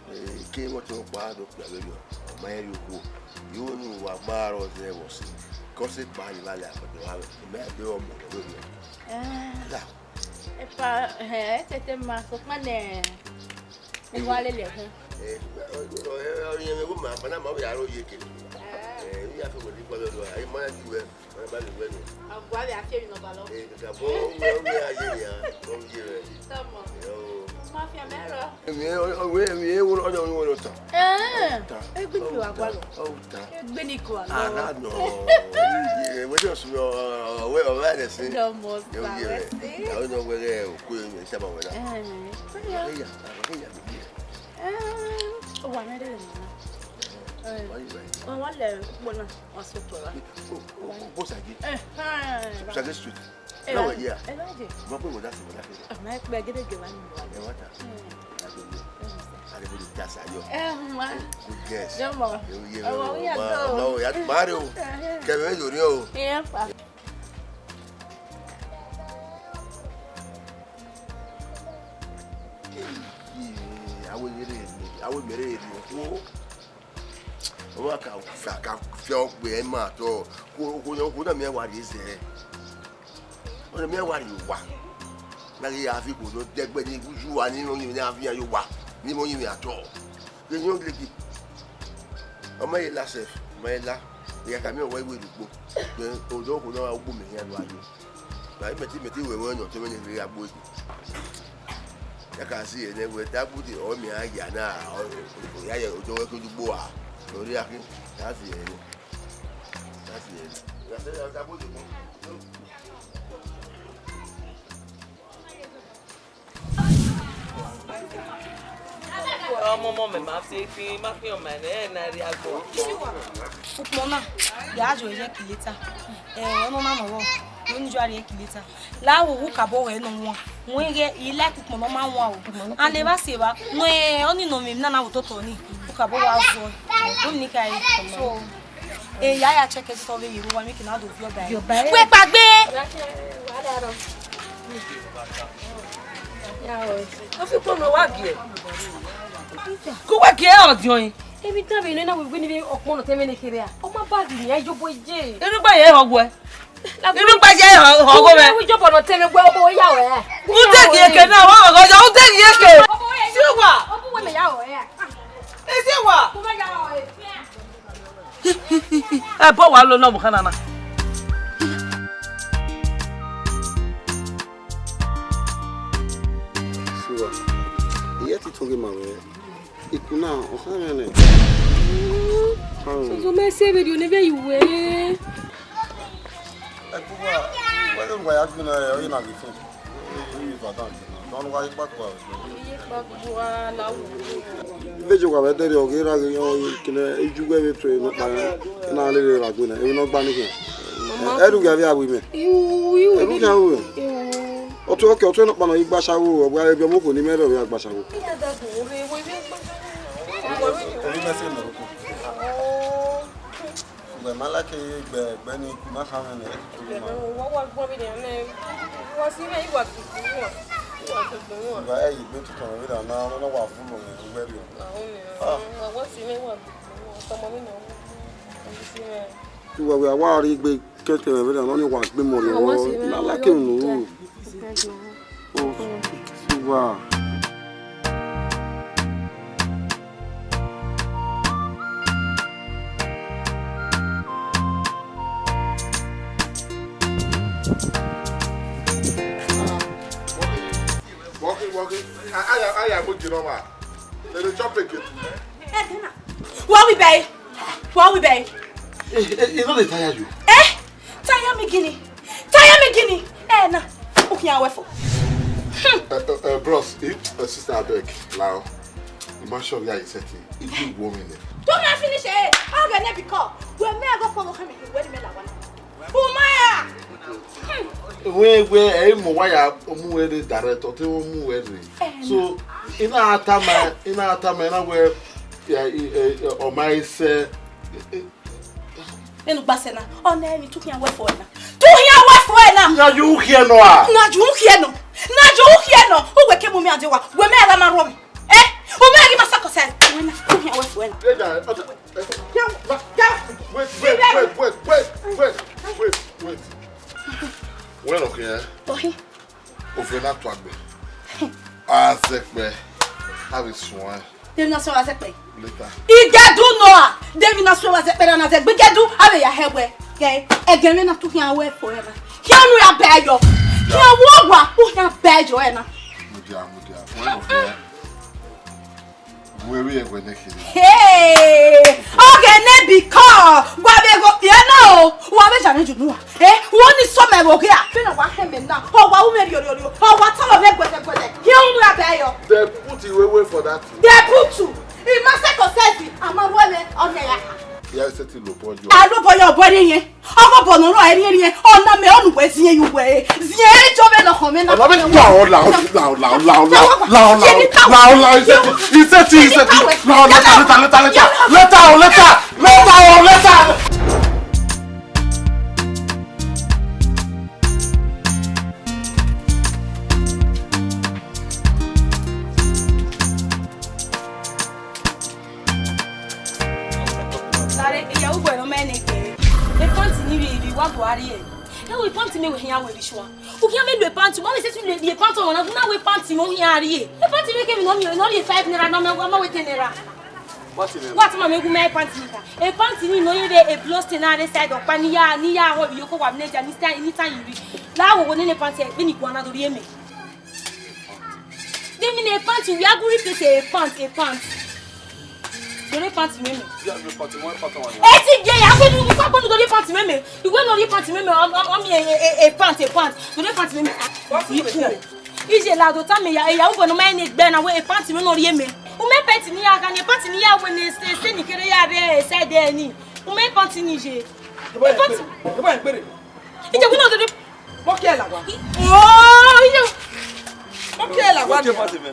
Ke wọ te ọkpa do kpia vberriọ, ọ ma rẹn rhie okhuo. Iro ne uwa gba rọ zẹ vbe ọse, ke ọ sẹ kpa ye vbe alẹ agbẹdẹ vbe avbe, mẹ a de ọmọ vberriọ. Eh, La. Epa, eh, tete ma, sokpan nẹ, I wa lele ẹkẹn. Eh, ọ, ọ, ọ, ọ, ọ, ma, ma, ma, ọ ya ro ye kere. Eh, I ya fe wẹ ni kpọlọ do, ai, ma ya ju wẹ. Ọba vbe a fi emwi ne ọba lọ. Eh, kaka bọ, wẹ, wẹ a ye nia, bọ ye rẹ. Tọmọ. Yo. Ma fi amẹ rọ. Emwi, o, o, wẹ, emwi, e, wo, ọjọ, wo, wo, ta. Eh, ta. Egbe ni wa gua lọ. O, ta. Egbe ni gua lọ. Ara nọ. Ye, wẹ jọ sọ, wẹ, ọ, wẹ, rẹ sẹ. Tọmọ, yo, sa, ye wẹ rẹ. Sẹ. Àwọn ọmọ wẹrẹ, òkú, emwi, sábà wẹrẹ. Eh, ya, ya, ya, ya, ya. Eh, o wa mẹ rẹ nọ. Eh, why you like? Wa, wa lẹ ukpo na. Wa so to ra. Oh, oh, oh, boss again. Eh, eh, Boss again street. Eh, now we're here. Eh, where you? Mo pe wo da si, mo da si. Ah, my pe gede gede wa ni wa. Eh, what? Hmm. I go here. I go to Jasa, yo. Eh, ma. Good girls. Yo, ma. Yo, yo, oh, ma, ma, ya, ma, yo. Eh, eh. Kẹ mẹ yo ni o. Eh, pa. Awe mere, awe mere wo. Ọ wa ka, ka, ka fi ọkpẹ ẹre ma tọ. Ko, ko, ko na miẹn wa rhie zẹ. Ọ na miẹn wa rhie owa. Na ghi ya fi kpo do dẹgbẹ ni uju wa ni mo yin na fi ya yo wa. Ni mo yin mi atọ. Ye yo legi. Ọ ma ye la sef, ọ ma ye la. Ya ka miẹn wa iwe lugbo. Then odo ko na wa ugbo mẹ ya do ayo. Na mẹ ti, mẹ ti wẹ wẹ nọ te mẹ ne rre agbo ege. Ya ka si ẹre wẹ dagbude ọ mẹ a ya na, ọ, ọ, ya ye odo wẹ ke lugbo a. Ọ rhie akhin, ya si ẹre. Ya si ẹre. Ya se ya dagbude ko. Ọmọ, ọmọ mẹ ma fi fi, ma fi ọmọ ẹnẹ, ẹ na rhie agbọn. Ukpọn na, ya jọ ye kile ta. Ẹ, ọnọ na nọ vbọ, ne ọ ni jọ a rhie kile ta. La wo wu kabọ wẹ nọ wan. Wẹ ghe, I like ukpọn ne ọ ma wan o. And evba si evba, nọ, ẹ, ọni nọ mẹ na na wo totọ ni. Ukabọ wa zọ. Ọni ni ka e. So, eh, ya ya check it over you, wa make na do your bye. Your bye. Wẹ kpagbe. Ya o. Ọ fi kpọnọ wa gie. Ku wẹ gie ọdiọn. Emwi dan vbe nọ na wẹ wẹ ni vbe ọkpọnọ tẹmwẹ ne kherhe a. Ọ ma ba ghi yan iyobọ ye. Irugba ye họguẹ. Irugba ye họguẹ. Wẹ ijobọ nọ tẹmwẹ wẹ ọbọ ya wẹ. Ude gie ke na wa ọgọ ya ude gie ke. Si wa. Ọbọ wẹ me ya wẹ. E si wa. Ẹbọ wa lo nọ mu khana na. Sure. Iye ti tun ghe ma wẹ. Ikun na, ọ khẹ mwẹ nẹ. Soso mẹ sẹ vberriọ ne vbe ye uwẹ. Ẹkpo wa, wẹ ghe wa ya gbinna rẹ, ọ ye na ghi fin. Ọ ye va dan gbinna. Dọn wa ikpakpa. Iye ikpakpa la wu. Vbe je wa vbe dẹrriọ, ọ ghi ra ghe yọ, kene ijugu ẹvbe tuẹ nọkpa na lele ra gbinna, emwi ne ọ gba ni khian. Ẹrughe avbe a wi mẹ. Iwu, iwu. Ẹrughe avbe. Iwu. Ọtẹn ọkẹ, ọtẹn nọkpa nọ i gba ashawo, ọ gba ebiọmọ okhuo ne imẹ rre ọ vbe a gba ashawo. Emwi mẹ sẹ nọ. Wẹ ma like egbe, egbe ni ma kha mwẹ nẹ. Wa, wa gbọ vbe nẹ, wa si mwẹ, I wa gbigbi wan. I wa gbigbi wan. Wa, ẹ, egbe tutu mwẹ vbe na, na, na wa vulo mwẹ, ugbẹriọ. Ahọ ni. Ah. Wa, wa si mwẹ, I wa gbigbi wan. Tọmọ mi nọ. Wa si mwẹ. Wa, wa, wa rhie egbe. Kẹkẹ vbe na nọ ni wa gbe mọ rẹ. Ọwọ si na la ke unu. O, suwa. Walking, walking. I, I, I, I, I, Wa wi bẹe. Wa wi bẹe. E, e, e no dey tire you? Eh? Tire me gini? Tire me gini? Eh, na. U khian wẹ fo. Hmm. Uh, uh, uh, bros, eh, uh, sister, abeg, lao. You must show me how you set it. If you want me, then. Don't I finish it? How can I be called? Well, me, I go for me. Where the men are. Umaya! Wẹ, wẹ, ẹ i mu wa ya mu wẹ rre direct, ọ te mu wẹ rre. So, I na tama, I na tama, I na wẹ, ya, i, ẹ, ẹ, ọ ma i sẹ, ẹ, ẹ. Enu gba sẹ na, ọ nẹ emwi tu khian wẹ fo na. Tu khian wẹ fo na. Na ju khian nọ a? Na ju khian nọ. Na ju khian nọ. U wẹ ke mu mi ade wa. Wẹ mẹ gha ma rọ mi. Eh? U mẹ ghi ma sa kọsẹ. Wẹ na. Tu khian wẹ fo na. Wait, wait, wait, wait, wait, wait, wait, wait, wait. Wẹ nọ khian. Ohi. Ovẹn na tuagbe. Azẹkpẹ. Avbe suẹn. Devbi na suẹn Azẹkpẹ. Later. Igẹdu nọ a. Devbi na suẹn Azẹkpẹ na, na zẹ gbe Igẹdu, avbe ya hẹ wẹ. Kẹ, ẹgẹmwẹ na tu khian wẹ fo ẹna. Khian unu ya bẹ yọ. Khian wọ wa, u khian bẹ yọ ẹna. Mudia, mudia. Wẹ nọ khian. Wẹ vbe ẹguẹ nẹ kherhe. Hey! Ọghẹnẹ bikọ, wa vbe gho kpia na o, wa vbe jame ju nuwa. Eh, wo ni sọ mẹ vbe oghe a? Vbene wa hẹn mẹ na, ọ wa ru mwẹ riorio, ọ wa tọrọ mwẹ guẹdẹguẹdẹ. Hiẹn unu ya bẹ yọ. They put you away for that thing. They put you. I ma sẹ kọsẹsi, a ma ru ẹmwẹ, ọ nẹ ya. Ya sẹ ti lobọ yọ. A lobọ yọ, bọ ẹre yẹn. Ọghe obọ ne ọ rrọọ ẹriẹnriẹn, ọ na mẹ ọnii wẹ ziẹn ye uwẹ, ziẹn ẹre jọ vbe nọ khọn mwẹ na. Ọna vbe la ọ la ọ la ọ la ọ la ọ la ọ la ọ la ọ la ọ la, isẹti isẹti isẹti, la ọ leta leta leta leta leta ọ leta leta ọ leta. Lare, iyawu bọ ne ọ ma nẹ ke. E panti ni vbe, vbe wa gua rrie. E wo panti mẹ wẹ hian wẹ vbe sua. U khian mẹ lo panti, ma mẹ sẹtin lo panti ọmwa na, na wẹ panti mẹ u khian rrie. E panti mẹ kevbe ne ọ miẹn, ne ọ rhie five naira na, ma, ma wẹ ten naira. What thing? What ma mẹ gu mẹ panti ni ka? E panti ni nọ ye vbe e blouse na rre side ọkpa ni ya, ni ya ho vbe iyoko wa mẹ ne dia ni ta, ni ta yi ri. La wo wo nene panti, vbene I guan na do rhie mẹ. Give me a pant, we are going to say a pant, a pant. Do they pant me? Yeah, you pant, one pant, one. Eti je ya ko nu ko ko nu do they pant me. You go no they pant me. Am am a a pant, a pant. Do they pant me? What you say? Ije la do ta me ya, ya u go no ma ni gbe na we a pant me no rie me. U me pant ni ya ga ni pant ni ya we ni se se ni kere ya re se de ni. U me pant ni je. A pant. Ije we no do they Mo kí ẹ là wá. Ooo, iye. Mo kí ẹ là wá ni. Mo kí ẹ bá ti mẹ.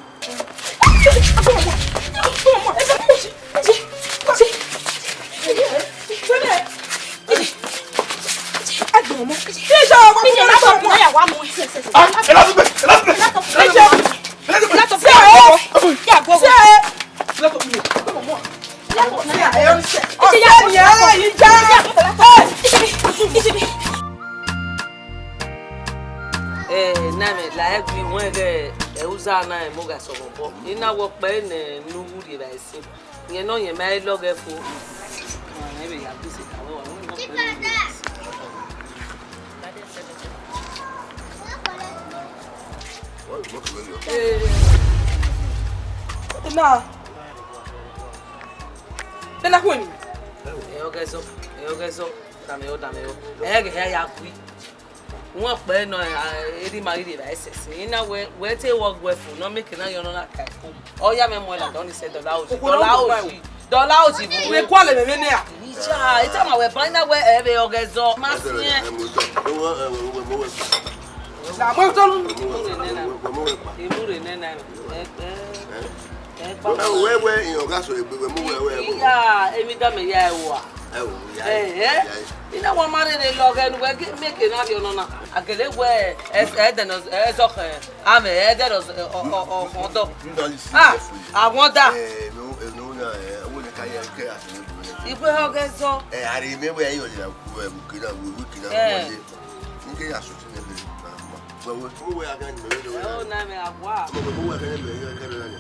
Ẹ gbọ́n mọ́. Kí ẹ jọ ọmọ mi ní ọmọ mi. Ah, ẹ lọ sí bẹ́ẹ̀, ẹ lọ sí bẹ́ẹ̀. Ẹ jọ. Ẹ lọ sí bẹ́ẹ̀. Ṣé o? Ṣé o? Eh, na mẹ la ẹgui wẹn ghẹ, ẹ, uza na ẹ, mo gha sẹ ọmọ obọ. I na wẹ ọkpa ẹre ne u wu rhie evbare sin. Rẹn nọ, rẹn ma i lọghọ ẹre fo. Ọmọ rẹn vbe ya gu ise ka wẹ wa, wẹ nọ kpẹre. Eh. Na. Bena khueni. Ẹ, ọghe zọ, ẹ, ọghe zọ, dame yọ, dame yọ. Ẹ, ghe hẹ ya gui. Wọn kpẹ nọ, a, eri ma ghi rhie evbare sẹsin. I na wẹ, wẹ te wọ guẹ fo, nọ mẹ ke na yọ nọ na ka ẹko. Ọ ya mẹ mu ẹla dọ ni sẹ dọla oji. Okhuo dọla nọ oji. Dọla oji vbe uwẹ. Mẹ kua lẹ mẹ vbe nẹ a. Ija, ita ma wẹ ban na wẹ ẹ vbe ọghe zọ. Ma siẹn. Na mu ẹtọ nu. Emure nena. Ẹ, ẹ. Ẹ gba. Wẹ, wẹ, wẹ, irẹn ọgha sẹ egbe, wẹ mu wẹ, wẹ, wẹ. Iya, emwi da mẹ ya ẹre ua. Ẹ o, ya. Ẹ, ẹ. Ya. I na wa ma rherhe lọghọ ẹre ne uwẹ ghi mẹ ke na rhie ọnọna. A gele wẹ, ẹ, ẹ, ẹdẹ nọ, ẹ, zọ khẹ, amẹ, ẹdẹ nọ, ọ, ọ, ọ, ọ, ọdọ. Ndọ yi si. Ah, careful. Àwọn da. Ẹ, no, ẹ, no, na, ẹ, wo ne ka ya ke a sẹ ne bu ne. Igwe ọghe zọ. Ẹ, a rhie mẹ wẹ, ẹ, yọ ya ku, ẹ, mu ke na, wi, wi ke na, ẹ. Wọye. Nke ya sọ ti ne be. Wẹ, wẹ, wẹ, a kan ni mẹ, wẹ, wẹ. Ẹ, o, na mẹ, a wa. Wẹ, wẹ, wẹ, a kan ni mẹ, wẹ, wẹ, wẹ.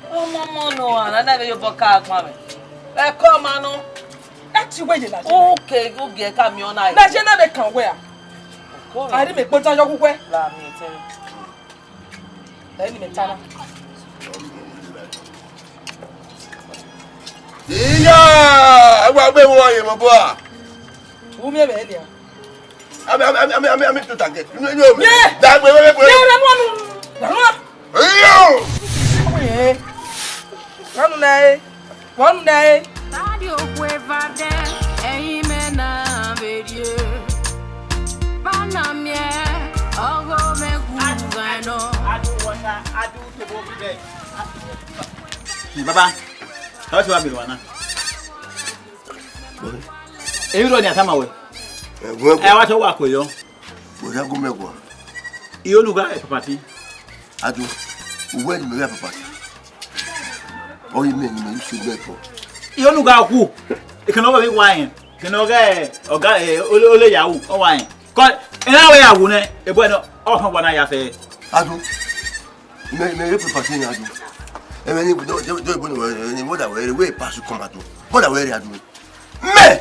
Ọmọ ọmọ nọ, a na na vbe ye obọ ka gban mwẹ. Ẹko ma nọ. Ẹ ti wẹ ye lajẹ. Oke, ogie ka miẹn ọna. Lajẹ na vbe kan wẹ a. Ẹko. A rhie mẹ kpota yọ khukwẹ. La miẹn tẹn. Ẹ ni mẹ ta na. Iya! Ẹ wa gbe wọ ye mọ bọ a. Wu miẹn vbe nia. Ami, ami, ami, ami, ami, ami tu target. Inú, inú omi. Ye! Dagbe, wẹ́wẹ́, wẹ́wẹ́. Ye, rẹ mọ nu. Rẹ mọ. Iyo! Ye. Wọnu na e. Wọnu na e. Tadi okhu eva dẹ, ẹyin mẹ na vbe rrie. Ba na miẹn, ọghe mwẹ gu mwẹ nọ. Baba, how should I be one? Emwi rọ ni a tama wẹ. Ẹguẹn. Ẹ wa tọ wa kue yọ. Wẹ ya gu mẹ gua. I onu gha ẹ papati. Adu, uwẹ ni mẹ gha papati. Ọ yi mẹ ni mẹ use gbẹ kọ. I onu gha ku. Ekene ọghe wa yẹn. Ekene ọghe ọga, ẹ, ole, ole yawu, ọ wa yẹn. Kọ, ena wẹ ya wu nẹ, ebo ẹnọ, ọ họn wa na ya fẹ. Adu. Mẹ, mẹ, e papati yan adu. Ẹmwẹ ni do, do, do, ebo ni wẹ, ni wẹ da wẹ, wẹ pass come adu. Bọ da wẹ re adu. Mẹ!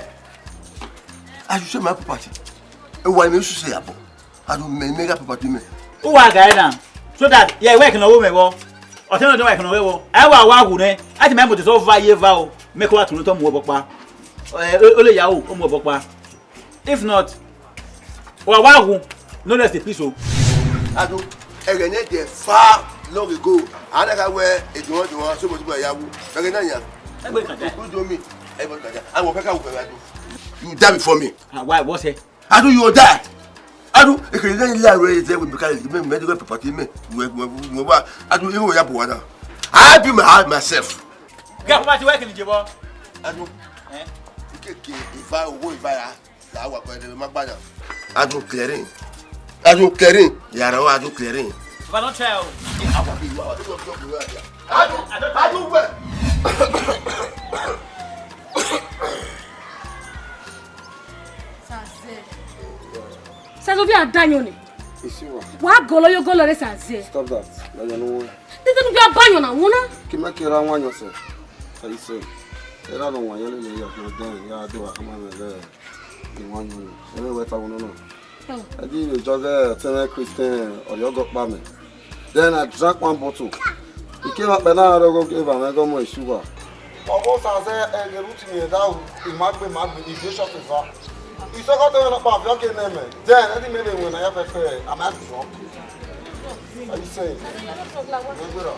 Adu se ma papati. E wa mẹ use se abo. Adu mẹ, mẹ gha papati mẹ. U wa ga na. So that, yeah, wẹ kene wo mẹ vbọ. Ọtẹn nọ dẹ wẹ kene wẹ vbọ. Ẹ wa wa wu nẹ. A ti mẹ mo te so va ye va o. Mẹ ko wa tunu to mu obọ kpa. Eh, o, o le ya o, o mu obọ kpa. If not, wa wa wu, no rest in peace o. Adu, ẹghẹ ne ẹdẹ fa long ago, a na ka wẹ eduan eduan so mo ti gba ya wu. Ẹghẹ na yan. Ẹgbẹ kan dẹ. Udo mi, ẹgbẹ kan dẹ. Àwọn kẹkẹ àwọn kẹkẹ adu. You die before me. Ah, why? What's it? Adu, you die. Adu, ekele ne la re ze we because me me do property me. We we we wa. Adu, you ya buwa na. I be my myself. Ga property work ni jebo. Adu. Eh? Keke iva owo iva ya. La wa ko de ma gba na. Adu clearing. Adu clearing. Ya ra adu clearing. But don't try o. Adu, adu we. Sazẹ. Sazẹ, ovbi a da yọn nẹ. Isiwa. Wa gọlọ yo gọlọ re Sazẹ. Stop that. Na yọn no. Tete nu bia ba yọn na won na. Ki ma kera wan yọn sẹ. Ka ise. Era no wan yọn le ya no den ya do akama me le. Ni wan yọn. Ere wẹ ta won nọ. Ẹ di vbe jọ ghẹ ọtẹn mwẹ Christian, ọ yọ gọ kpa mẹ. Then I drank one bottle. Ike vbe akpẹ na rre ọghe eva mwẹ gọmọ Isuwa. Ọghe Osa zẹ ẹghe ru ti miẹn da ru, I ma gbe, ma gbe, I de short eva. Isọkọtẹ mwẹ nọkpa viọ ke nẹ mẹ. Then ẹ di mẹ vbe wẹ na ya fẹfẹ, a ma zọ. Are you saying? Ẹ gbera.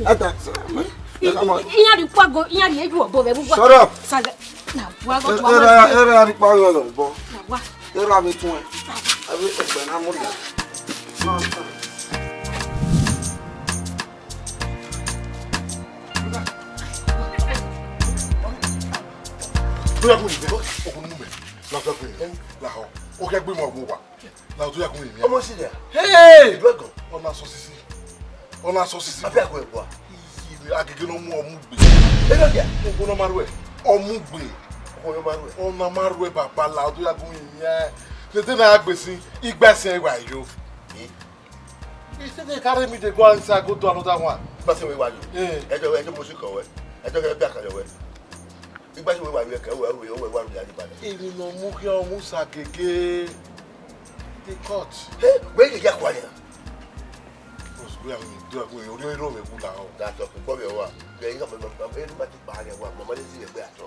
Ẹ da. Iran ri kpa go, iran ri eju ọbọ vbe ẹvbo uwa. Shut up. Sa Na wa go to Era, era ri pa yo lo bo. Na wa. Era mi tun. Abi egbe na mo le. Bóyá kò ní bẹ́ẹ̀, ọkùnrin mú bẹ́ẹ̀, lọ́sọ̀ pé, làhọ́, ó kẹ́ gbé mọ́ ọ̀gbun wa. Na otu ya kun mi. Ọmọ si dia. Hey! Ìlú ẹ̀gàn. Ọna sọ sisi. Ọna sọ sisi. Abi akọ ẹ̀kọ́ a. Iye agege nọ mu ọmugbe. Ẹ lọ dia. Ẹ̀kọ́ nọ ma ruẹ. Ọmugbe. Ọkọ nọ ma ruẹ. Ọna ma ruẹ baba la otu ya kun mi. Tete na gbesi igba ẹsẹ wa yo. Eh? He said they carry me, they go inside, go do another one. Bá ṣe wé wá yìí. Eh. Ẹjọ́, ẹjọ́ mo sì kọ̀ wẹ́. Ẹjọ́ kẹ́ bí àkàlẹ̀ wẹ́. Ìgbà tí wé wá yìí, kẹ́ wẹ́, wẹ́, wẹ́ wá yìí, àdìbàdàn. Èmi nọ mu kí ọmọ sàgègè. The court. Ẹ, wẹ́ yìí yà kọ́ àyà. Òṣùgbọ́n àwọn ìdó àgbo yìí, orí orí òwe kú làwọn. Dàtọ̀ kò gbọ́ mi wá. Bẹ́ẹ̀ yín ọmọ, ọmọ, ẹni bá ti pa àyà wa, màmá lè sí ẹgbẹ́ àtọ̀.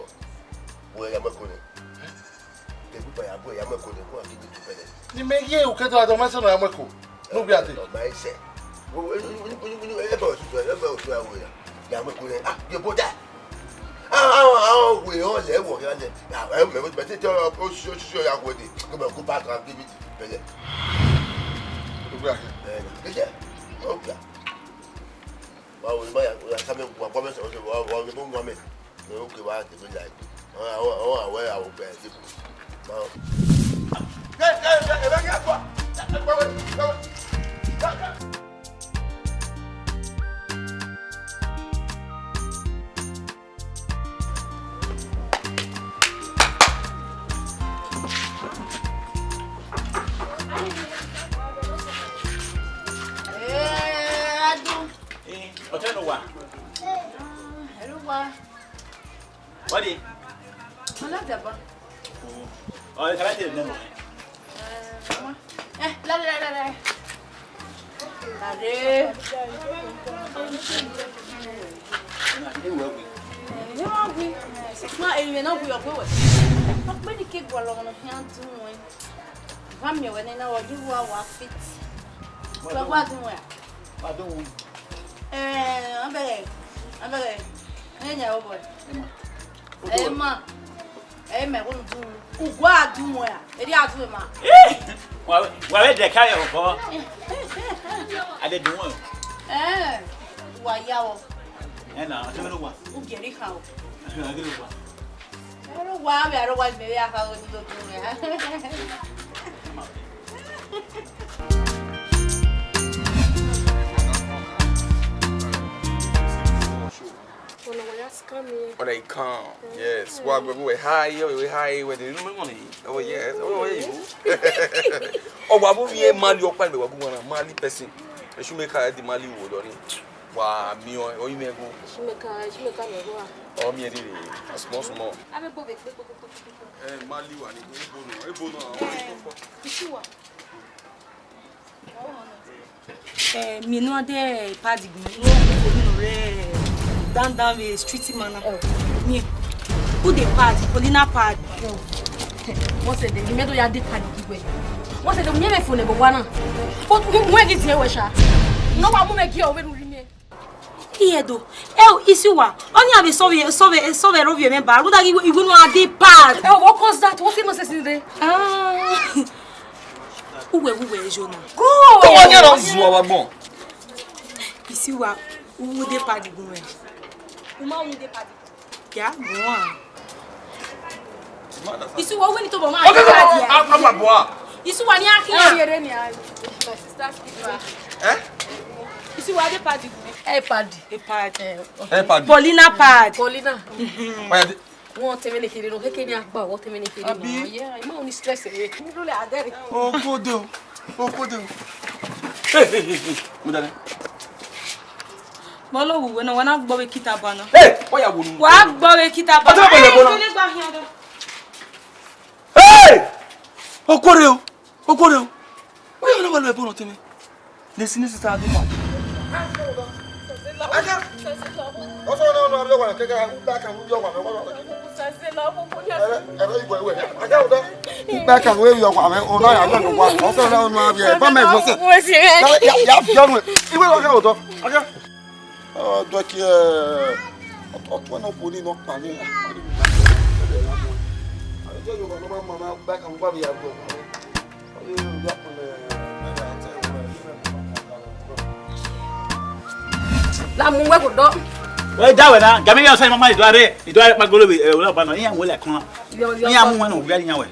Wọ́n yà mọ́kùnrin. Tẹ̀gbẹ́ bàyà bọ̀, yà mọ́kùnrin, kó àti bí tù pẹ̀lẹ́. Ni mẹ ye ukẹtọ adọ ma sẹ nọ ya mọ ẹko. No be ade. Ọ ma ẹsẹ. Wo, wo, ẹ bẹ osusu, ẹ bẹ osusu ya wo ya. Ya mọ ẹko rẹ. Ah, ye boda. Ah, ah, ah, we ọ lẹ wọ ya lẹ. Ya, ẹ mẹ, mẹ tẹ tẹ o si o si ya wo de. Ko mẹ ko ba kan David pẹlẹ. Ogbe ake. Ẹ, ke je. Ogbe. Wa wo ma ya, ya sa mẹ wa, wa mẹ sẹ, wa, wa, wa, wa mẹ. Ẹ, okay, wa de me like. Ọ, ọ, ọ, ọ, wẹ, awọ gbẹ, ẹ, ma. Ke, ke, ke, ẹ bẹ gẹ kua. Ẹ, ẹ, ẹ, ẹ, ẹ, ẹ. Eh, Adu. Eh, ọtẹ ló wà. Ẹ ló wà. What is? Ọlá dàbọ̀. Oh, ẹ kàrà tẹ̀lé nínú. Eh, la, la, la, la. Kàrè. Ẹ wẹ wí. Ẹ wẹ wí. Ma, ẹ wẹ na wí ọgbẹ wẹ. Ọgbẹni ke gualọ ọmọ na khian dun wẹ. Wa miẹn wẹ nena, wa di wa wa fit. Wa dun wẹ. Wa dun wẹ. Eh, abẹgẹ, abẹgẹ. Ẹ yan o boy. Ẹ ma. Ẹ ma. Ẹ ma, wo dun. Ugu a dun wẹ a. Eri a dun ma. Wa, wa vbe dẹ ka yọ bọ. A de dun wẹ. Eh, wa ya o. Ẹ na, a tẹ mẹ lọ wa. U gẹri khan o. A tẹ mẹ lọ wa. Aro wa, aro wa, me ve a kha o do do ya. Ọna wa ya scam iran. Ọna i kan. Yes. Wa gbe we ha yo, we ha we de no me money. Oh yes. Oh you. Ọ wa bu mi e Mali ọkpa mẹ wa bu wa na Mali person. Esu me ka di Mali wo do ni. Wa mi o, o yi me go. Esu me ka, esu me ka me go a. Ọ mi e riri. Small small. Ave bo ve kpe kpe kpe kpe kpe. Eh, Mali wa ni, ebo no, ebo no. Isi wa. Eh, mi no de pad gun, no, no, no, re dandan vbe street man na. Mi, who dey pad? Paulina pad. Wọ́n ṣe de, mi do ya de pad gi we. Wọ́n ṣe de, mi me phone bo wa na. But mo, mo gi tie we sha. No wa mu me gi o we ru ri mi. Iye do. Eh, isi wa. Oni ave sọvbe, sọvbe, sọvbe ro vbe mẹ ba. Rhunmwuda ghi iwe, iwe nu a de pad. Eh, what cause that? What nonsense is there? Ah. Uwe, uwe, Jona. Go! Come on, get on. Zuwa wa gbọn. Isi wa, u de pad gun we. U ma u de pad. Ya, go on. Isi wa, we ni to bo ma. Okay, come on. I'm, I'm a boy. Isi wa ni a kian. Eh, here ni a. My sister's keeper. Eh? Isi wa de pad gun we. Eh, pad. Eh, pad. Eh, okay. Eh, pad. Paulina pad. Paulina. Why are they Wọ́n tẹ mẹ ne kere no, keke ni agba, wọ́n tẹ mẹ ne kere no. Abi? Yeah, I no need stress eh. Mi lo le adere. Okode o. Okode o. Hey, hey, hey, hey. Mo dale. Mo lo wuwe na, wa na gbọ vbe kita ba na. Hey, why you wonu? Wa gbọ vbe kita ba. Ọjọ́ ìbẹ̀rẹ̀ bọ́lá. Hey! Okore o. Okore o. Why you no want to be born to me? Nesi, nesi, sa, do, man. Aja. Ọsọ na ọna rẹ wa kẹkẹ, a gba kan yọ wa mẹ wa. Ẹrẹ, ẹrẹ, igwe, igwe. Aja, ọdọ. Gba kan we yọ wa mẹ, ọna ya yọ wa. Ọsọ na ọna rẹ, ba mẹ mo se. Ya, ya, ya, yọ nu. Igwe lọ kẹ ọdọ. Aja. Ọdọ ki, eh, ọtọ na kò ní nọ pa ni. Aja, yọ wa, ma, ma, ma, gba kan wa ya yọ. La mu wẹ ko dọ. Wẹ da wẹ na, gami ya sa mama idua re, idua re pa golo bi, eh, wala ba no, iya wala kan. Yo, yo. Iya mu wẹ no, gari yan wẹ.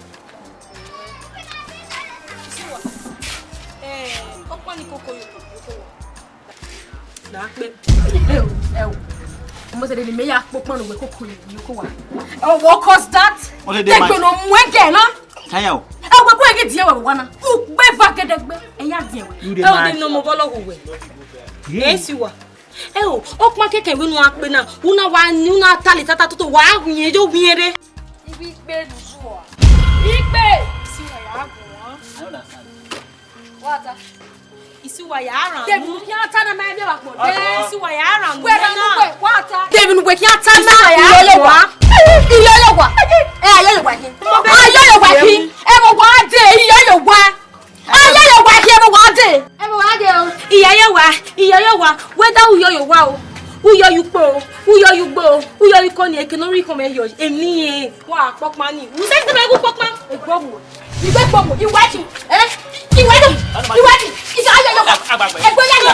Ni koko yo, yo ko wa. Na kpe. Ẹ o, ẹ o. Ọmọ sẹ de ni mẹ ya kpokpan ne uwẹ koko yo, yo ko wa. Ẹ o, what cause that? Wọ́n lè dé ma. Dẹgbe ne ọ mu ẹgẹ na. Taya o. Ẹ o, wẹ ko ẹgẹ diẹ wẹ wa na. U gbe va gẹdẹgbẹ. Ẹ ya diẹ wẹ. You dey mad. Ẹ o, de ne ọmọ bọlọ wo wẹ. Ẹ si wa. Ẹ o, ọkpa kẹkẹ wẹ nu a kpe na. U na wa ni, u na ta le tata toto, wa wiẹn yo wiẹn re. Ibi ikpe nuzu a. Ikpe. Si wa ya gun wan. I don't understand. Wata. Isi wa ya ran. David, nu khian ta na ma ebe wa kpọ. Isi wa ya ran. Wẹ ran nu wẹ, wata. David, nu wẹ khian ta na. Isi wa ya ran. Iye ye wa. Iye ye wa. Ẹ, aye ye wa khin. Aye ye wa khin. Ẹ mo wa de, iye ye wa. Aye ye wa khin, ẹ mo wa de. Ẹ mo wa de o. Iye ye wa, iye ye wa. Whether u yo ye wa o, u yo ye ukpo o, u yo ye ugbo o, u yo ye ikọ ni, eke ne ọ rhie ikọ mwẹ yọ, emwi ne I rẹn. Wa kpọkpan ni. U sẹ tẹmẹ gu kpọkpan. Egbe mu. Igbe kpọkpan. Iwẹki. Eh? Iwẹki. Iwẹki. Isa aye yo. Egbe ya yo.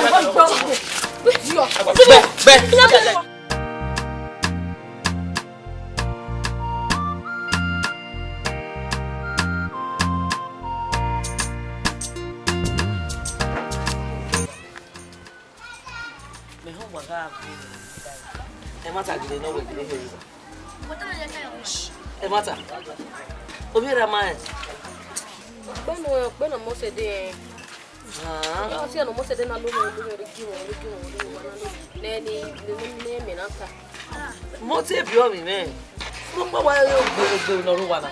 Bẹ, bẹ. Mẹ họn wa gha gu ẹmwata gele ne ọ wẹ gele hẹ. Ẹmwata. Ovbi erha ma rẹn. Ọkpẹnọ, ọkpẹnọ mọ sẹ de. Ah. Ọ si ẹnọ mọ sẹ de na lo mẹ, lo mẹ, ri gi wọn, ri gi wọn, ri wọn na lo. Nẹ ni, ne, ne, ne mẹ na ta. Mo te bi ọmwi mwẹ. Mo kpa wa yo gbe, gbe ne ọ rre owa na.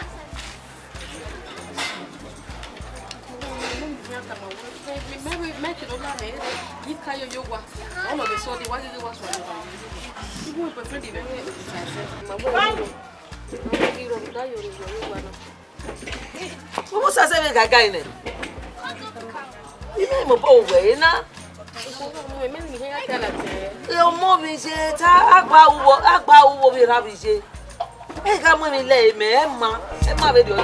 Vbọ sẹ vbe gaga nẹ? Imẹ mobọ wẹ na. Ọmọ vbe iye ta, a gba uwu, a gba uwu vbe erha vbe iye. Ẹ gha mu emwi lẹ mẹ, ẹ ma, ẹ ma vberriọ ye.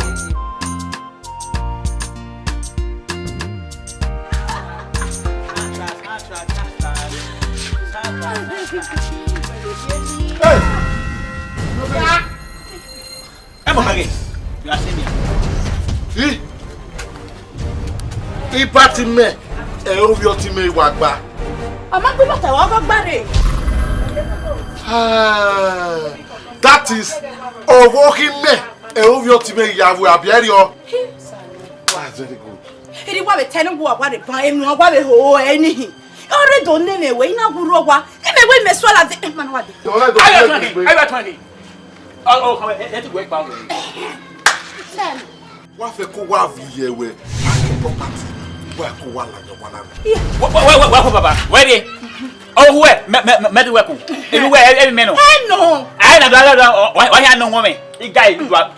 Hey! Ẹ mọ mẹ ghe, you are seeing me. I, iba ti mẹ, ẹ, ovbi ọtẹn mẹ wa gba. Ọ ma gbe bọta wa gba rre. Ah, that is, ọvbokhan mẹ, ẹ, ovbi ọtẹn mẹ ya vbe abiẹriọ. That's very good. Iri wa vbe tẹ ne wa wa re ban enu wa vbe ho eni. Ọ rre do ne mẹ wẹ, I na gu rre owa. Ne mẹ wẹ mẹ suẹ ladian, ma na wa de. Ayo twenty, ayo twenty. Oh, oh, come here. Let it work, pound. Wa fẹ ko wa vbe iye wẹ, a ke property, wa ko wa la yan wa na. Wa, wa, wa, wa, wa, baba. Wẹ de. Oh, wẹ, mẹ, mẹ, mẹ, mẹ do wẹ ko. Emi wẹ, e, e, mẹ nọ. Ẹ nọ. Ai na do, do, do. Wa, wa ya nọ wọn mẹ. Iga idu a.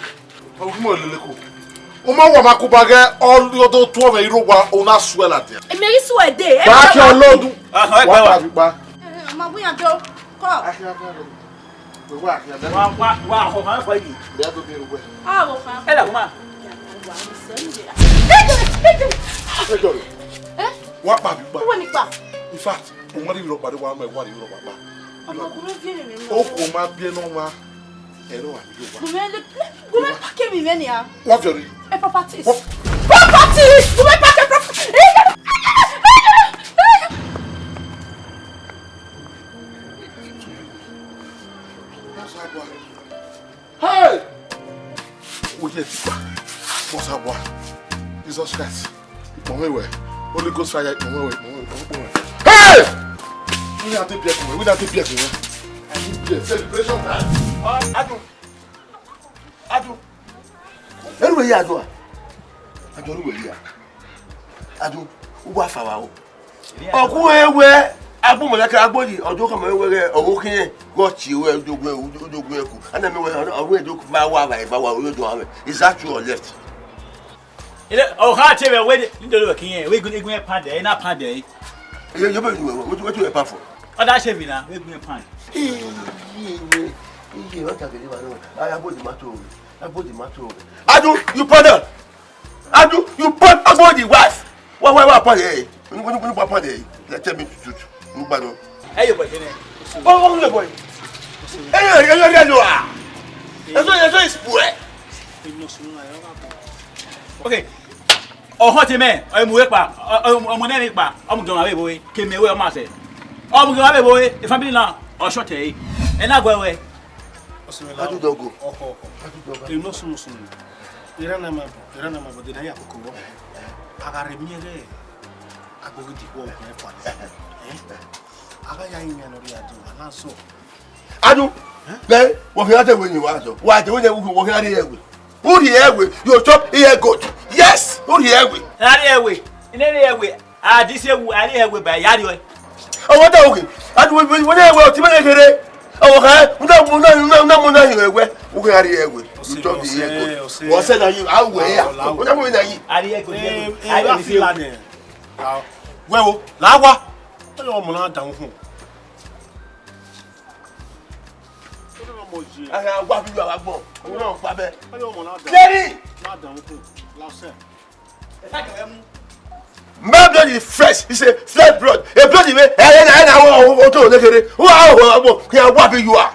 Ọgumọ lele ko. Uma wa ma ku ba ghẹ ọ do tuọ vbe iro wa, una suẹ ladian. Emi ghi suẹ de. Ba ke ọlọdu. Ahọ, ẹ wa gbẹ wa. Pa bi pa. Ẹ, ọmọ gbe yan do. Kọ. Wa, wa, wa, ho ma fọ yi. Bia do bi ruwe. Ah, wo fa. Ẹ la kuma. Ẹ jọ. Eh? Wa pa bi pa. Wo ni pa. In fact, o ma ri ro pa de wa ma wa ri ro pa pa. Ọmọ kuro vie mi mi. O ko ma bi no ma. Ẹ ro wa ni yo wa. Gumẹ le, gumẹ pake mi mẹ nia. Wa fi ori. Ẹ properties. Properties. Gumẹ pake properties. Hey! Oye tipa. Bosa wa. Jesus Christ. Ikpọnmwẹ wẹ. Holy Ghost fire, ikpọnmwẹ wẹ, ikpọnmwẹ wẹ, ikpọnmwẹ wẹ. Hey! Wẹ na te biẹ ikpọnmwẹ, wẹ na te biẹ ikpọnmwẹ. I need beer. Celebration time. Adu. Adu. Ẹrù wẹ ya adu a. Adu, ẹrù wẹ ya. Adu, uwa fa wa o. Ọgua ẹwẹ, agbọmọlẹkẹ agboyi, ọdọ ọkọ mẹ wẹ ghẹ, ọghe okhiẹn, gọ tie wẹ, udogun, udogun ẹku. Ana mẹ wẹ, ọghe ẹdẹ ma wa vba, ma wa, oyo do amẹ. Is that true or left? Ile, ọ ha tie vbe wẹ, ni do vbe kiyen, wẹ igun, igun pound, ẹ na pound ẹ. Iye, yo be wẹ, what, what you a pound for? Ọ da shave na, wẹ igun pound. Iye, iye, iye, wa ta gele wa no. Aya body ma to. Aya body ma to. Adu, you pound. Adu, you pound about the wife. Why, why, why pound eh? When you, when you, when you pound eh? Let tell me the truth. You bad. Hey, your boy, Jene. Oh, oh, your boy. Hey, hey, hey, hey, you are. That's why, that's why it's poor. Okay. Ọhọn te mẹ, ọ mu wẹ kpa, ọ mu nẹ vbe kpa, ọ mu gẹn vbe vbe, ke mẹ wẹ ọ ma sẹ. Ọ mu gẹn vbe vbe, family na, ọ short ẹ. Ẹ na guẹ wẹ. Ọsẹ mẹ la. Adu dọgo. Ọkọ, ọkọ. Adu dọgo. Ẹ no sunu sunu. Ira na ma bọ, ira na ma bọ, de na ya koko wọ. A gha rhe miẹn ghẹ, agboghe di khuọ ọkọ ẹ fua. Eh? A gha ya yin yan nọ rhie adu, a na sọ. Adu, bẹ, wọ khian te wẹ ni wa sọ. Wa te wẹ ni wọ khian rhie ẹwe. U rhie ẹwe, you chop here goat. Yes, u rhie ẹwe. A rhie ẹwe, ine rhie ẹwe. A di se wu, a rhie ẹwe ba ya rhie ọe. Ọwọ ta oke. Adu wẹ wẹ wẹ wẹ ti mẹ kere. Ọwọ kha, una una una una una yọ ẹwe. U khian rhie ẹwe. You chop here goat. Wọ sẹ na yi, a wẹ ya. Una wẹ na yi. A rhie ẹwe. Eh, eh, a fi la nẹ. Wẹ wo, la wa. Ọmọ na da hun. Agha wa bi yo agbọn. Ọmọ na pa bẹ. Jerry! My blood is fresh. It's a fresh blood. A blood is ẹ ẹ na ẹ na wọ o to ne kere. Wa o o mo. Kí a wa bi yo a.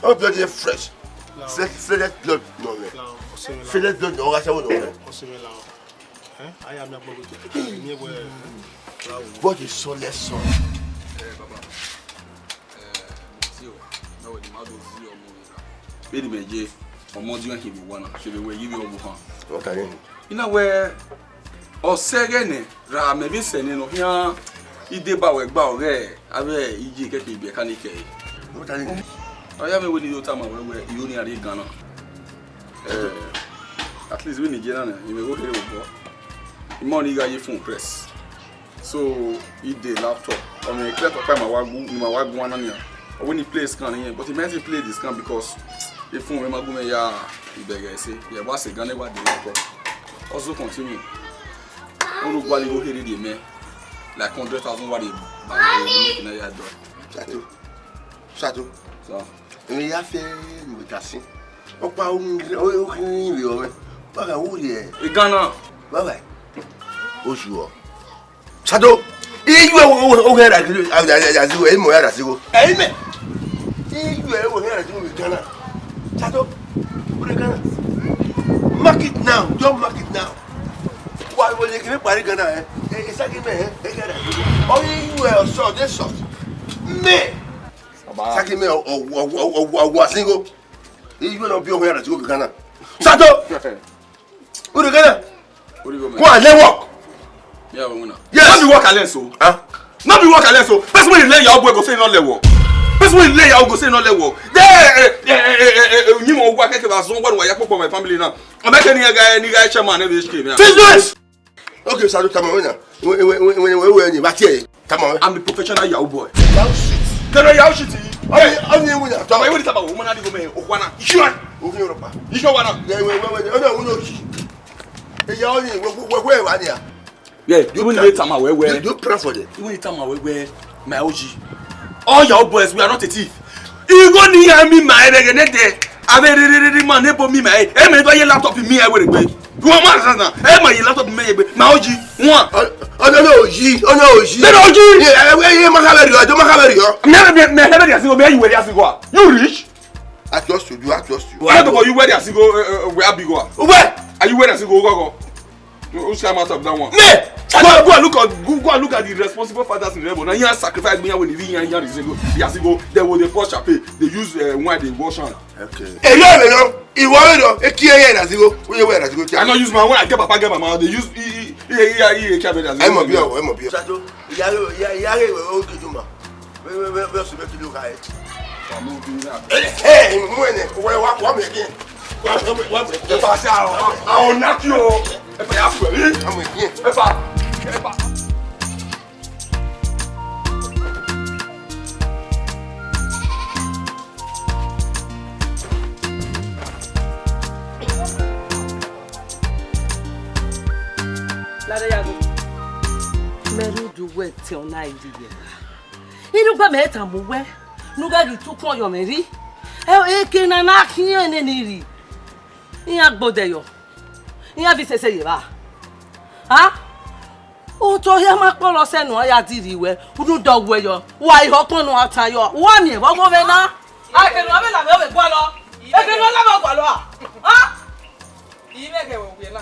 My blood is fresh. Fresh fresh blood no me. Fresh blood no ga se wo no me. Ẹ, a ya miẹn agbọn gbe, ẹ, miẹn wẹ, ẹ, bravo. What a soulless son. Ẹ, baba, ẹ, mo ti o, na wẹ ne ima do zi ọmọ vbe ra. Vbene imẹ ye, ọmọ diọn khin vbe owa na, sẹ vbe wẹ ye vbe ọghe ohan. Ọ ta yẹn. I na wẹ, ọ sẹ ẹghẹ nẹ, ra mẹ vbe sẹ nene ọ khian, I deba wẹ gba ọghẹ, avbe iye kẹkẹ ibiẹka ni kẹe. Ọ ta yẹn. Ọ ya mwẹ wẹ ne I do tama wẹ wẹ, I ho ne iran rrie Ghana. Eh, at least vbene I ye na nian, I mwẹ igho kherhe vbe obọ. I ma ọnii gha ye phone press. So, I de laptop. Ọ mwẹ clear ọkpa ma wa gu, ma wa guan na nian. Ọ wẹ ne I play scan yẹn, but I meant to play the scan because the phone mwẹ ma gu mwẹ ya ibẹghe ẹse. Yẹ wa sẹ gan ne wa de laptop. Also continue. Unu gualọ igho kherhe rhie mẹ. Like hundred thousand wa rhie ba mwẹ, ne I ya dọ. Sato. Sato. Sir. Emwi ya fe ne uwẹ ta sin. Ọkpa u khin vbe ọmwẹ. Wa gha wu rhie. I Ghana. Wa gha. Osuọ. Sato. Iyu ẹre oghẹ ra kiri, a, a, a, a, a, imọ ya ra sigho. Ẹ imẹ. Iyu ẹre oghẹ ra sigho vbe Ghana. Sato. Ure Ghana. Mark it now. Just mark it now. Wa wo le kiri pari Ghana, eh. Eh, eh, saki mẹ, eh. Eh, Ghana. Ọ iyu ẹre ọsọ, de sọ. Mẹ. Saki mẹ, ọ, ọ, wa singo. Iyu ẹre ọ bi ọghẹ ra singo vbe Ghana. Sato. Ure Ghana. Go and learn work. Yeah, we win. Yes. No be work alone so. Huh? No be work alone so. Person wey learn your boy go say no level. Person wey learn your go say no level. There, eh, eh, you know what I can zone what I put for my family now. I'm making a guy, any guy chairman every H K now. Business. Okay, Sato, come on now. When when when when when when you back here. Come on. I'm a professional Yahoo boy. Yahoo shit. Kẹrẹ Yahoo shit yìí. Ọni ọni ewu na. Tọmọ ewu ni taba wo mana di go me okwana. Iṣu an. Ogun Europa. Iṣu wa na. Yeah, wait, wait, wait. Ọni ewu no ki. Eya ọni we we we wa ni a. Yeah, you even need tama we we. You, you pray for them. Even need tama we we. My O G. All Yahoo boys, we are not a thief. Igho ni ya mi ma ere gene de. Ave re re re re ma ne bo mi ma e. E me do ye laptop mi e were gbe. You want man na? E ma ye laptop mi e gbe. Ma O G. One. Ọni ọni O G, ọni O G. Then O G. Yeah, eh, eh, eh, ma ka very good. Ma ka very good. Me me me me very asigo, me you very asigo. You rich? I trust you. Do I trust you? I don't know you very asigo. Where big one? Where? Are you very asigo? Go go. Which kind matter be that one? Me! Go, go and look at go, go and look at the responsible fathers in heaven. Now you sacrifice me when you are single. They will they pour chape. They use uh, wine they wash hand. Okay. Eyo eyo, iwọ eyo, eki eye na single. Where where na single? I no use my when I get papa get mama. They use e e e e e e e. Ẹ mọ̀ bí ọ̀wọ̀, ẹ mọ̀ bí ọ̀wọ̀. Sato, ìyá rẹ̀ ìyá rẹ̀ ìwé ó dúdú mọ̀. Wẹ́wẹ́wẹ́ ọ̀sùn mẹ́tò ló ka ẹ̀. Ẹ ẹ mú ẹ̀ nẹ̀ wẹ́ wá wá mú ẹ̀ kí ẹ̀. Wá mú ẹ̀ wá mú ẹ̀ kí ẹ̀. Ẹ bá ṣe àwọn àwọn náà kí o. Ẹ bá yà fún ẹ̀ rí. Wá mú ẹ̀ kí ẹ̀. Ẹ bá ẹ bá. Lare ya go. Mẹ rhunmwuda uwẹ te ọna i rhie yẹ ra. Irhunmwuda mẹ tama uwẹ ne u ghẹ ghi tu ukpọn yọ mwẹ rri. Eke ne a na khian nene rri, iran gbe odẹ yọ, iran viọ isese ye evba. A? Otọ hia ma kpọlọ sẹ ne uan ya di rri wẹ, unu dọ wẹ yọ, wa i họkpọn ne uan ta yọ, uwa miẹn vbe ọghe ovbi na. A, eke ne uan vbe la mwẹ vbe gualọ, eke ne uan la mwẹ gualọ a? A? I mwẹ ghẹ vbe ovbi na.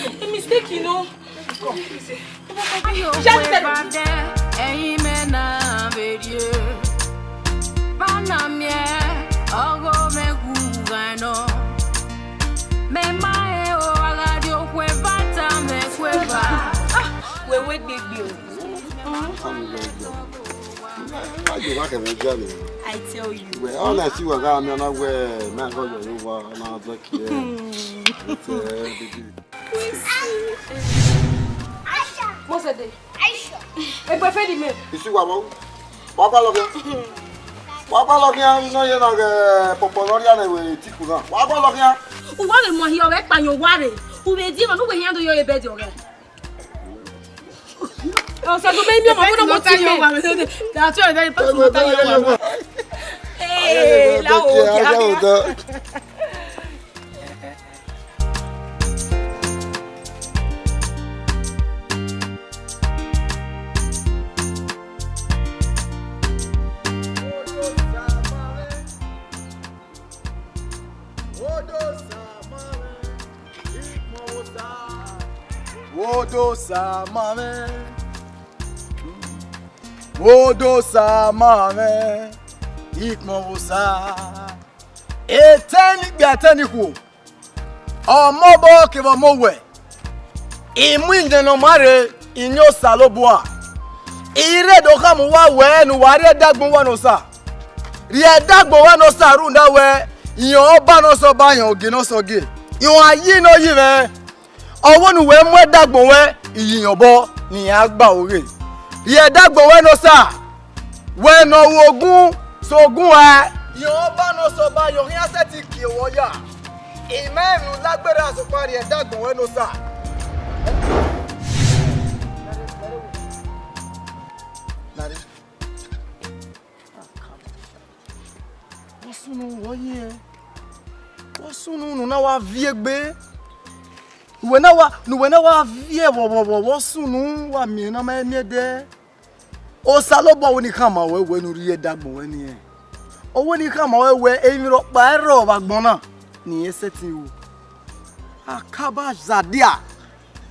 A mistake, you know. Ayo, wẹ ba dẹ, ẹyin mẹ na vbe rrie. Ba na miẹn, ọgho mwẹ gu gha nọ. Mẹ ma he o, a gha rrie okhuo eva ta mẹ khueva. Ah, wẹ wẹ gbegbe o. Ayo, wa kẹ mwẹ jẹ nẹ. I tell you. Wẹ, ọ na si wa gha miẹn na wẹ, mẹ gha yọ yo wa na zẹ kie. Ete, baby. Mose de. Egbe fe di me. Isi wa mo. Wa gba lọ khian. Wa gba lọ khian, nọ ye na ghe pọpọ nọ ria ne we tiku na. Wa gba lọ khian. Uwa vbe mu ahiọ vbe kpa yan uwa rre. U vbe di emwa ne uwẹ khian do yo ye bed ọghẹ. Ọ sẹ do me miẹn ọmọ, wẹ ne mo ti miẹn. That's why very person no tell you. Ee, la o, okay, okay. Wodo sa ma mwẹ. Wodo sa ma mwẹ. Ikpọnmwẹ Osa. Etẹn ni ikpia, etẹn ni ikhuo. Ọmọ obọ kevbe ọmọ owẹ. I mu iyẹn ne ọ ma rre, iyẹn Osanobua. I rre do khama uwa wẹ ne uwa rhie ẹdagbọn uwa ne Osa. Rhie ẹdagbọn uwa ne Osa rhunmwuda wẹ, irẹn ọba ne ọ sẹ ọba, irẹn ogie ne ọ sẹ ogie. Irẹn ayi ne ọ yi mwẹ. Ọ wẹ ne uwẹ mu ẹdagbọn wẹ, iyẹn obọ ne iran gba ore. Rhie ẹdagbọn wẹ ne Osa. Wẹ ne ọ ru ogun, sẹ ogun ruẹ. Irẹn ọba ne ọ sẹ ọba, irẹn ọ khian sẹtin kie wẹ ọya. I ma rẹn emwi ne u la gberra, sokpan rhie ẹdagbọn wẹ ne Osa. Vbọ sunu wọ ye? Vbọ sunu ne u na wa viẹ egbe? Uwẹ na wa, ne uwẹ na wa viẹ vbọ, vbọ, vbọ, vbọ sunu wa miẹn ne a ma miẹn dẹ? Osanobua wẹ ne I khama ruẹ wẹ ne u rhie ẹdagbọn ruẹ nian. Ọ wẹ ne I khama ruẹ wẹ emwi rhọkpa i rrọọ vbe agbọn na ne irẹn sẹtin ru. Akaba zadia,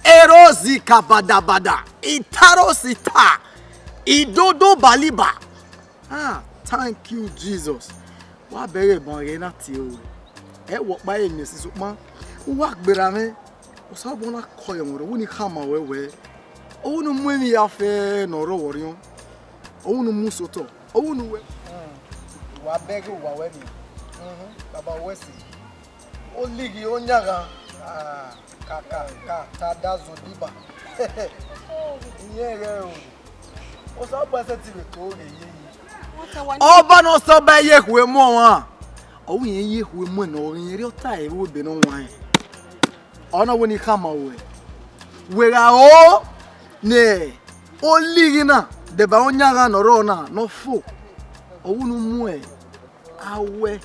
erozi ka badabada, itarosi ta, idodo baliba. Ah, thank you, Jesus. Wa bẹghe ban ghẹ na tie ruẹ. Ẹ wẹ ọkpa ẹre miẹn ẹse, sokpan u wa gberra mwẹ. Osanobua na kọyọ mwẹ rre, ọ wẹ ne I khama ruẹ wẹ, ọ wẹ ne u mu emwi ya fẹ ne ọ rre ọvbọrhiọn, ọ wẹ ne u mu sẹ otọ, ọ wẹ ne uwẹ. Wa bẹghe uwa ruẹ nian. Mhm, baba ruẹ ẹse. Olighi, ọyanghan, ah, ka, ka, ka, ta da zodiba. Iyẹn ghẹ o. Osanobua sẹtin vbe to ghe yeye. Ọba ne ọ sẹ ọba ye ekhue mu ọmwa. Ọ wẹ irẹn ye ekhue mu ẹn ne ọ ghi rhie ọta ẹre vbe ebe ne ọ wan rẹn. Ọ na wẹ ne I khama ruẹ. Wẹ gha ro ne olighi na, deba ọyanghan ne ọ rrọọ na, ne ọ fo. Ọ wẹ ne u mu awẹ.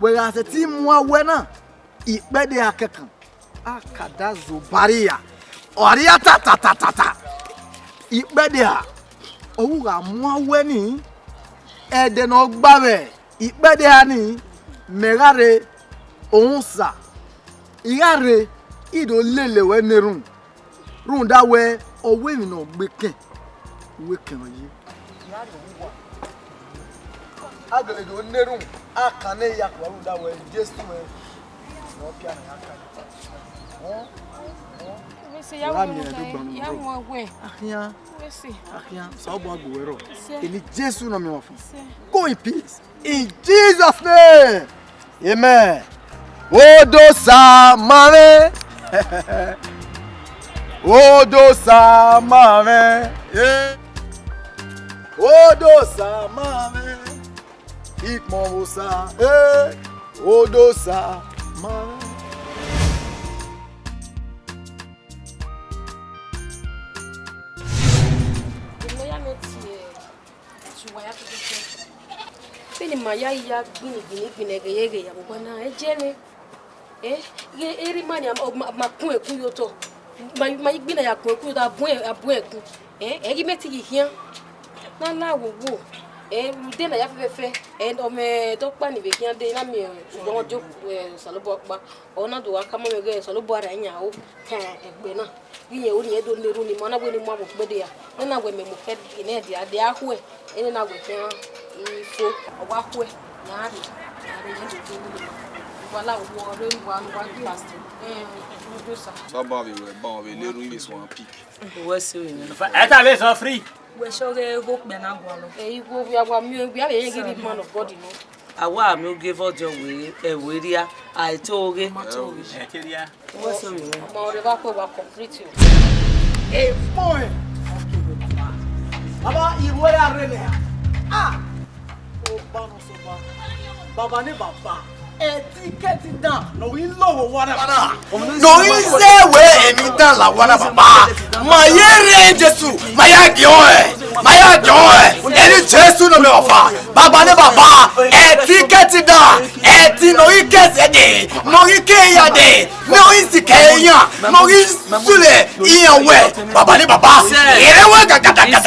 Wẹ gha sẹtin mu awẹ na, ikpẹdẹ a kẹkan. A ka da zobọ arria, ọ rria ta ta ta ta ta. Ikpẹdẹ a, ọ wu gha mu awẹ ni, ẹdẹ ne ọ gba vbe ikpẹdẹ a ni, mẹ gha rre, osa, I gha rre, I do lele ruẹ ne erhunmwu. Rhunmwuda wẹ, ọ wẹ emwi ne ọ gbe kẹn, uwẹ kẹn ọ ye. A gele do na erhunmwu, a kan ne ya kua rhunmwuda wẹ, Jesu wẹ ne ọ pia na ya kan. Wẹ sẹ, ya Wẹ wẹ miẹn mu ẹdẹ kha, ugbanu ya rọ. Mu ẹwẹ. Akhian. Wẹ sẹ. Akhian, Osanobua gu wẹ rrọọ. Sẹ. Eni Jesu nọ miẹn ọmwa ọfan. Sẹ. Go in peace. In Jesus' name. Amen. Odosa ma mwẹ. Odosa ma mwẹ. Eh. Odosa ma mwẹ. Ikpọnmwẹ Osa, eh, Odosa ma mwẹ. Vbene ma ya ya gbinni gbinni gbinni ẹghẹ ye ẹghẹ ya vbe owa na, ẹ jẹ mwẹ. Eh, ghe erha ima nia, ọ, ma, ma kun ẹkun ye otọ. Ma, ma i gbinna ya kun ẹkun ye otọ, a bun, a bun ẹkun. Eh, ẹ ghi mẹ te ghi khian. Na la wowo. Eh, rhunmwuda ne a ya fẹfẹfẹ. Eh, ọ mwẹ dọkpa ni vbe khian de, na miẹn ugbọnmwọdiọn, eh, Osanobua ọkpa. Ọ na do gha khama mwẹ ighẹ Osanobua ra yan aro kan egbe na. Vbe irẹn ru ne irẹn do na erhunmwu ni ma na wẹ ne ima vbe ukpẹdẹ ra. Nena wẹ mẹ mu khẹ ne dia dia khuẹ, nena wẹ khian ifo, ọ wa khuẹ, ya rre, ya rre, ya do ke erhunmwu ni ma. Wa la wọ rre, wa, wa gi pastor. Eh, producer. Saba vbe wẹ ban vbe le erhunmwu vbe suẹn pick. Wẹ se vbe nẹ. Ẹta vbe sọ free. Wẹ sẹ ọghe igho okpia na gualọ. Eh, igho, we are, we are, we are a very man of God, you know. A wa miẹn ogie vbe ọdiọn wẹ, ẹ, wẹ rria, a i to ghe. Ma to ghe. Ẹ te rria. Wẹ sẹ vbe nẹ. Ma ọre vbe akpẹ wa complete you. A point. Baba, I wẹ ya rre nẹ. Ah! Ọba nọ sẹ Ọba. Baba ne Baba. Ẹtin kẹtin dan ne ọ ghi lo vbe owa na. Ne ọ ghi zẹ wẹ emwi dan la owa na, Baba. Ma ye rre Jesu, ma ya giẹn ọẹn, ma ya giẹn ọẹn. Eni Jesu nọ miẹn ọmwa ọfan. Baba ne Baba, ẹtin kẹtin dan, ẹtin ne ọ ghi ke ẹzẹ dee, ne ọ ghi ke eya dee. Ne ọ ghi sikẹ iran, ne ọ ghi sule iran wẹ, Baba ne Baba, irẹn wẹ gadagada,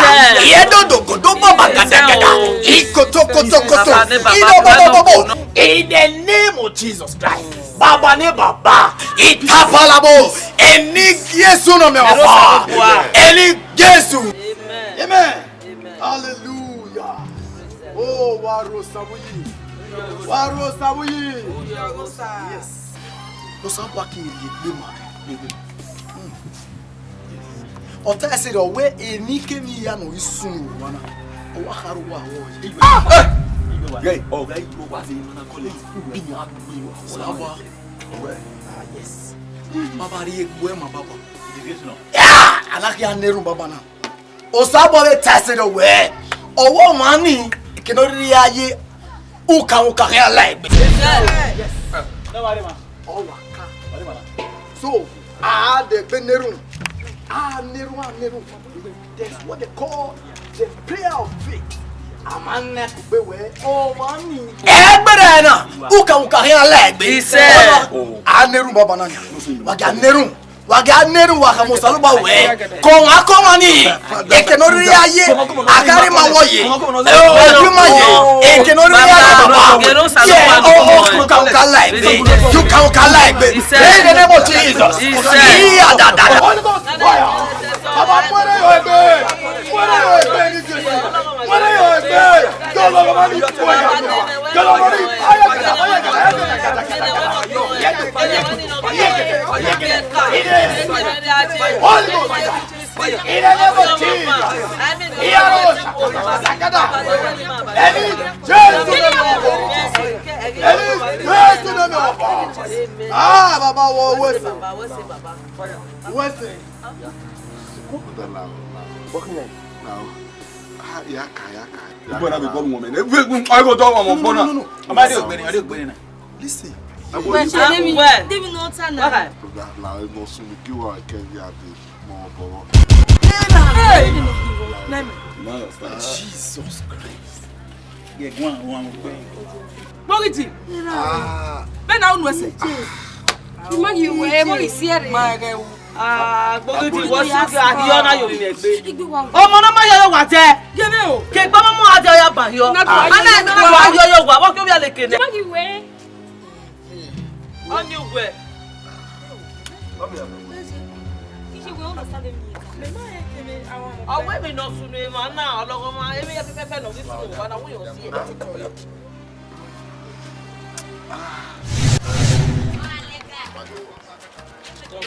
irẹn dodogodo baba gadagada, ikoto koto koto, idobobobobo. In the name of Jesus Christ, Baba ne Baba, itabalabo, eni Jesu nọ miẹn ọmwa ọfan, eni Jesu. Amen. Hallelujah. Oh, wa rho Osa vbe uyi. Wa rho Osa vbe uyi. Yes. Osanobua ke rhie egbe ma. Hmm. Ọ ta ẹse rẹ, ọ wẹ emwi kemwi hia ne ọ ghi sunu vbe owa na, ọ wa khare owa vbọ ye. Ah! Ghẹ, ọ gha igho wa zẹ emwa na kọlẹ, bi iran gbe owa. Osanobua. Ah, yes. Baba rhie egbe ma, Baba. Ah! A na khian na erhunmwu Baba na. Osanobua vbe ta ẹse rẹ wẹ, ọ wẹ ọmwa ni, eke ne ọ rhirhi ya ye ukamwuka khian la egbe. Ọ wa ka. So, a dẹ egbe ne erhunmwu, a na erhunmwu, a na erhunmwu. There's what they call the prayer of faith. A ma na kugbe wẹ, ọmwa ni. Ẹgbẹrẹ na, ukamwuka khian la egbe. Isẹ. Ọ na, a na erhunmwu Baba na nia. Wa gha na erhunmwu. Wa gha na erhunmwu, wa khama Osanobua wẹ, kọmwa kọmwa ni, eke ne ọ rhirhi ya ye, a khare ima vbọ ye, odu ima ye, eke ne ọ rhirhi ya ye, Baba, ye, ọ, ọ, you can, you can lie, you can, you can lie, in the name of Jesus. Iya da da da. Holy Ghost fire. Baba, mu ẹre yọ egbe. Mu ẹre yọ egbe ni Jesu. Mu ẹre yọ egbe. Holy Ghost. In the name of Jesus. Iyaro. Sakada. Eni Jesu name of God. Eni Jesu name of God. Ah, Baba, wo, wo, wo. Wẹsẹ. Bọkọ nẹ. Now, ah, ya ka, ya ka. Igbó na be bọ́ mu wọn mẹ. Ẹ kò tọ́ ọmọ bọ́ náà. No, no, no, no. A ma dé ògbẹ́ni, a dé ògbẹ́ni náà. Listen. Well, David no ta na. Okay. La, la, no, so we give our Kenya the more bọ̀wọ̀. Hey! Name. No, stop. Jesus Christ. Gbogidi. Ah. Bẹ́ẹ̀ náà, unu ẹsẹ̀. Ima ghi wẹ, ebo ghi si ẹre. Ma ẹghẹ wu. Ah, Gbogidi, wọ si gha hiọ na yo mi egbe. Ọmọ na ma yọ yo wa jẹ. Yẹmẹ o. Ke gba mọ mọ a jẹ ya ba hiọ. Ana wa hiọ yo wa, wọ ke obi a leke nẹ. Ima ghi wẹ. Ọni uwẹ. Ọwẹ mi nọ sunu emwa na, ọlọghọmwa, emwi ya pẹpẹpẹ nọ ghi sunu emwa na, wẹ yọ si ẹre. Just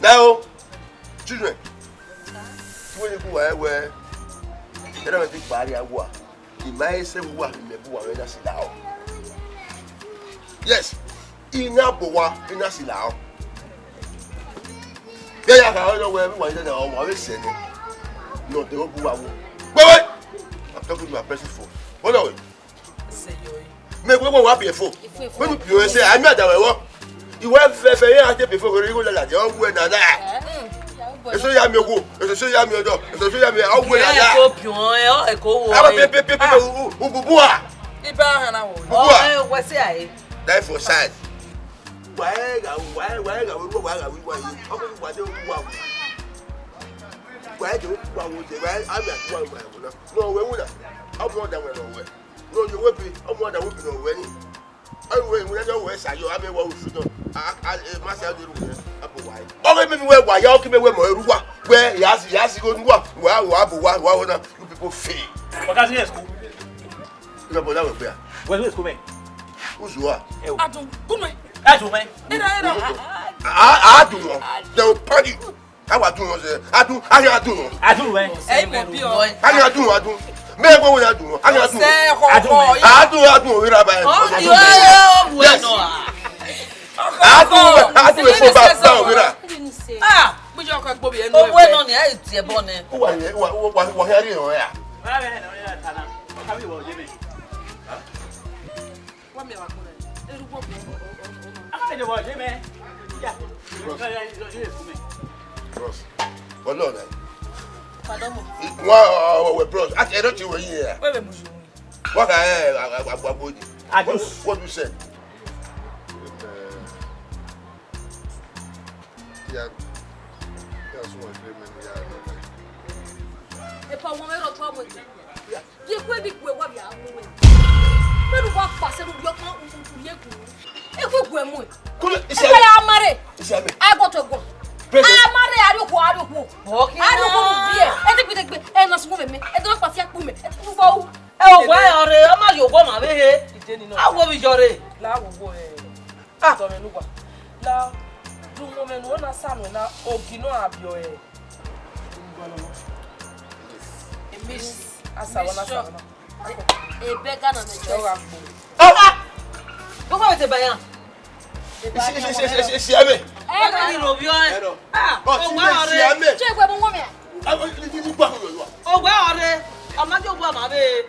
Now, children, wẹ ni ku wa wẹ, ẹna mẹ ti kpa rria wa. I ma he sẹ vbe uwa, mẹ bu uwa vbe na sila ọ. Yes, I na bu uwa vbe na sila ọ. Vbe ya gha rọ wẹ, vbe uwa i na, ọ wa vbe sẹ nẹ. Nọ de, ọ bu uwa wo. Wẹ, wẹ. I'm talking to my person phone. Hold on, wẹ. Mẹ wẹ wẹ wa biẹ fo. Wẹ nu biẹ sẹ, a mi ada wẹ wọ. Iwẹ fẹfẹ ye a te biẹ fo, ghe igho lala de, ọ wẹ nana. Eso ya mi owo, eso so ya mi ọdọ, eso so ya mi, ọ wẹ nana. Ẹ ko biọn ẹ, ọ ẹ ko wo. Aba pe pe pe pe u bu bu a. Iba hana wo. Bu bu a. Ọ wẹ se ae. Die for side. Wa ẹ gha, wa ẹ, wa ẹ gha, wa ẹ gha, wa ẹ. Ọ ko wa de wa. Wa ẹ de wa wo de, wa ẹ, a mi a wa wa na. No, wẹ wu na. Ọ bu ọda wẹ no wẹ. No, you will be. Ọ mu ọda wo bi nọ wẹ ni. Ọ wẹ, wẹ ya wẹ sa yo, a mẹ wa wu fi nọ. A, a, e ma sa de ru wẹ, a bu wa. Ọ wẹ mi wẹ wa ya, ọ ki mẹ wẹ mọ eru wa. Wẹ ya si, ya si go nu wa. Wa, wa bu wa, wa wo na. You people fail. What does he school? Ina bo na wẹ gbe a. Where is school, man? Uzu a. Adun, come on. Adun, man. Era, era. A, a, adun. They will punish you. A wa dun wọn sẹ, a dun, a khian dun wọn. A dun wẹ. Ẹ mọ bi ọ. A khian dun wọn, a dun. Mẹ ẹ wẹ wẹ a dun wọn, a khian dun wọn. Sẹ ọkọ. A dun wẹ. A dun, a dun wọn, wẹ ra ba ẹ. Ọ, yọ ẹ, ọ wẹ nọ a. A dun wẹ, a dun wẹ fo ba, ba wẹ ra. Ah, gbẹjọ ọkọ gbọ bi ẹnu. Owó ẹ nọ ni, ẹ ti ẹ bọ nẹ. Ó wà ní, ó wà, ó wà, ó wà hẹ rí ìran ẹ à. Wa miẹn vbe agbọn na, erhugbo bu. A ka de vbe ọye mẹ. Ya. Bros. Bros. Bọlọ na. Pardon mo. Wa, wa, wa, bros. A ti ẹrọ ti wẹ yi ya. Wẹ vbe mu ju. Wa ka, eh, wa, wa, wa, wa, what, what you said? Ya, ya sọ wẹ mẹ ya. Epa wọn ẹrọ tó ọmọ ẹgbẹ. Ye kue bi kue wa vbe a mu wẹ. Vbene uwa kpasẹ ne u viọ kan u ye gu. E kue gu ẹmu. Kule, ise. E ya mare. Ise me. A go to go. President. A mare, a ri okhuo, a ri okhuo. Okay. A ri okhuo mu biẹ. E te gbe, te gbe. E na sunu mẹ. E do kpafia kpu mẹ. E tu bo u. Ẹ, owa ọre, ọ ma ye owa ma vbe he. A wo vbe yọ re. La wo wo ẹ. Ah. Tọrọ ne uwa. La du mo mẹ nu na sa nu na ogi no a biọ ẹ. Asa wana, asa wana. Ebe Ghana na jọ. Ọ gha kpo. Ah! Gbogbo ete bayan. Isi, isi, isi, isi, isi, ame. Ẹ ni ro bi ọ. Ah, ọ ti owa ọre. Ame. Che gbe mo wo me. Ah, ni, ni, ni gba ko yo. Owa ọre. Ọ ma jọ owa ma be.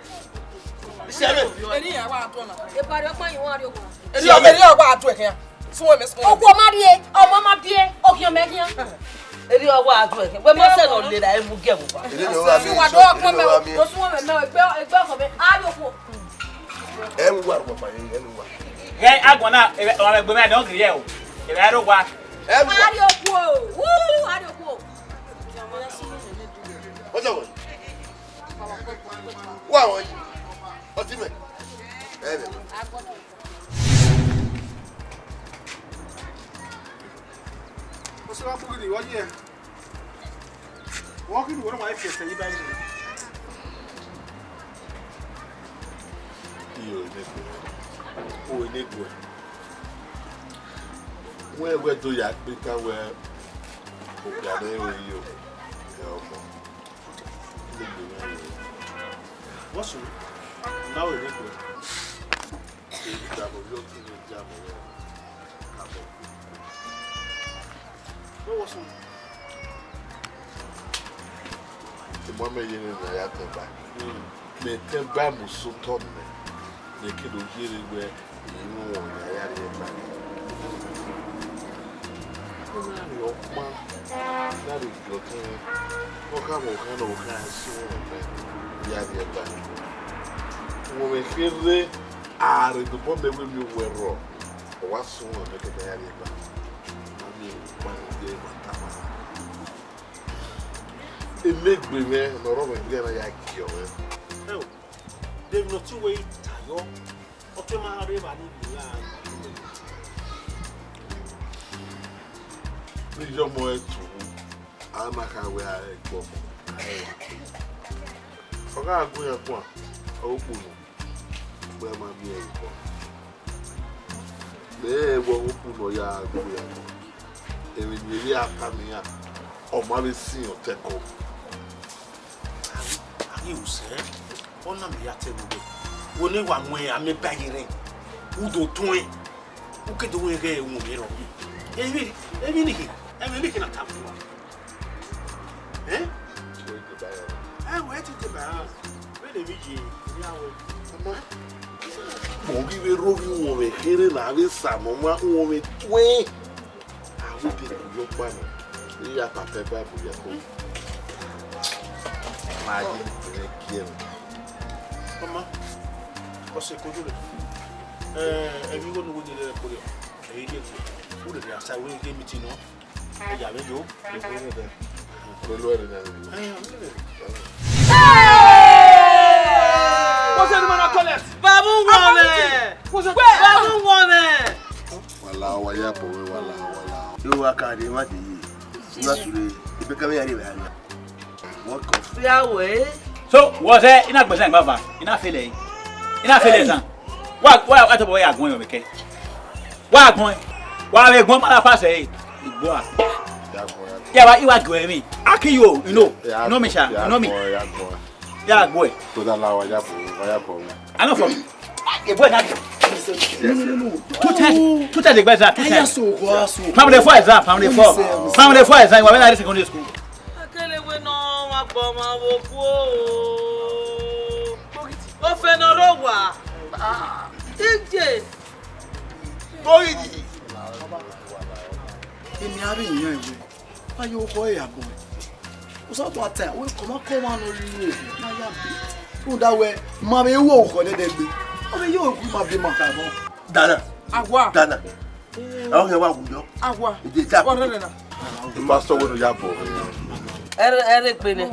Isi ame. Eri ya wa atọ na. E ba re ọkpa yin wa re ogun. Eri ọmọ eri ọgba adu ẹkẹn. Sun ẹmẹ sun. Ogun ọmọ rie, ọmọ ma bie, okhian mẹ khian. Eri ọgba adu ẹkẹn. Wẹ mọ sẹ nọ lera emu gẹ mu ba. Eri no wa mi. Wa do ọkpọ mẹ o. Do sun ẹmẹ mẹ o, egbe egbe ọkọ mẹ. A ri okhuo. Ẹ mu wa ru ọkpa yẹn, ẹ mu wa. Ghẹ agbọn na, ọmọ ẹgbẹ mẹ dọn giri ẹ o. Ẹ bẹ ro wa. Ẹ mu wa. A ri okhuo. Wu, a ri okhuo. Ọjọ wo. Wa wọn yi. Ọtí mẹ. Ẹ bẹ. Ọsẹ wa kugidi, wọ́n yẹ. Wọ́n kí ni wọ́n máa fi ẹsẹ̀ yìí báyìí? Iyo, Enegbe. O, Enegbe. Wẹ, wẹ do ya kpe ka wẹ, okpia ne ro yi o. Ẹ ọmọ. Enegbe mwẹ yo. What's wrong? Now Enegbe. Ìdààmú yóò tún lè jẹ́ àmọ́ rẹ̀. Àmọ́. What's wrong? Imọ mẹ ye ne ya tẹn ba. Mm. Mẹ tẹn ba mu sotọ mẹ. Mẹ ke do yere wẹ, irun wọn ya ya rrie ba. Ọ na rhie ọkpa, na rhie giọtẹn, ọ kha vbe ọkhan ne ọ kha suẹn mẹ ya rrie ba. Wẹ mẹ kherhe, a rhe dobọ mẹ wẹ mi owẹ rrọọ, ọ wa suẹn mẹ ke mẹ ya rrie ba. A miẹn ọkpa ne ọ ye ẹmwata mwa. Enegbe mwẹ ne ọ rre ọmọ ẹgbẹe na ya gie ọmwẹ. Ẹo, de emwi ne ọ tie uwẹ i ta yọ, ọ te ma rre evba ni rhie ra. Ne iye ọmọ ẹre tuwu, a na kha wẹ a rẹ gbọ ọmọ, a rẹ wa ke. Ọ gha gu iran guan, ọ kpunu, wẹ ma miẹn ẹre kpọ. Mẹ rẹn wẹ ọ kpunu ọ ya gu iran guan. Emwi ne erriọ a tama iran, ọ ma vbe sin otọ ẹko. A ghi ru sẹ, ọ na mẹ ya te vbe uwẹ. Wo ne wa mu amẹ ba ye rẹn, u do tuẹn, u ke do wẹ ghẹ ẹmwẹ rrọọ. Emwi, emwi ni khin, emwi ni khin na tama uwa. Eh? Ẹ wẹ, ẹ te te ba ra. Vbene emwi ye, emwi a wẹ. Ọ ghi vbe rro ghi uwọnmwẹ kherhe ne a vbe sa ne ọ ma uwọnmwẹ tuẹn. A ru de ku yọ ọkpa nọ, I ya papa Bible ya ko. Ma ye ne gie ẹmwẹ. Ọma, ọ sẹ kodo rẹ. Eh, emwi igho ne u wẹ ne I rre ẹko rriọ, ẹ i rhie ẹko. U rherhe a sa wẹ I ghe meeting nọ. Ẹ ya vbe yo. Ẹ, ọ rherhe. What's the man I call it? Babu Wọmẹ. What's the Babu Wọmẹ. Wala, wa ya bọ wẹ, wala, wala. Yo, wa ka de, ma de ye. Wa sure. Ibe ka me ya re ba na. What come? Ya we. So, what's that? I na gbẹzan gbava. I na fele. I na fele zan. Wa, wa, wa tobọ ya gbọn yo meke. Wa gbọn. Wa vbe gbọn ma na pass e. Igbo a. Ya gbọn, ya gbọn. Ya wa, I wa gbọn emwi. Aki yo, you know. You know me, sha. You know me. Ya gbọn, ya gbọn. Ya gbọn. To da la wa ya gbọn, wa ya gbọn. I know for. E boy na. Two ten, two ten the best, two ten. Pound the four exam, pound the four. Pound the four exam, wa be na secondary school. Akele we nọ wa gbọ ma wo ku o. Ofe nọ ro wa. Ije. Boyidi. Emi a rẹ iyan ẹwe, ma ye okhọ ẹre ya bọ. Usa tọn ata, wẹ kọmakọma ne ọ rhirhi ovbi, ma ya be. Rhunmwuda wẹ, ma vbe ru okhọ nẹdẹgbe. Ọ vbe ye ohu ma be ma ka bọ. Dana. Awa. Dana. Ẹ ọ ghi wa wu yọ. Awa. Ide ta. Wa rẹrẹ na. Pastor wẹ no ya bọ. Ẹre, ẹre gbe nẹ.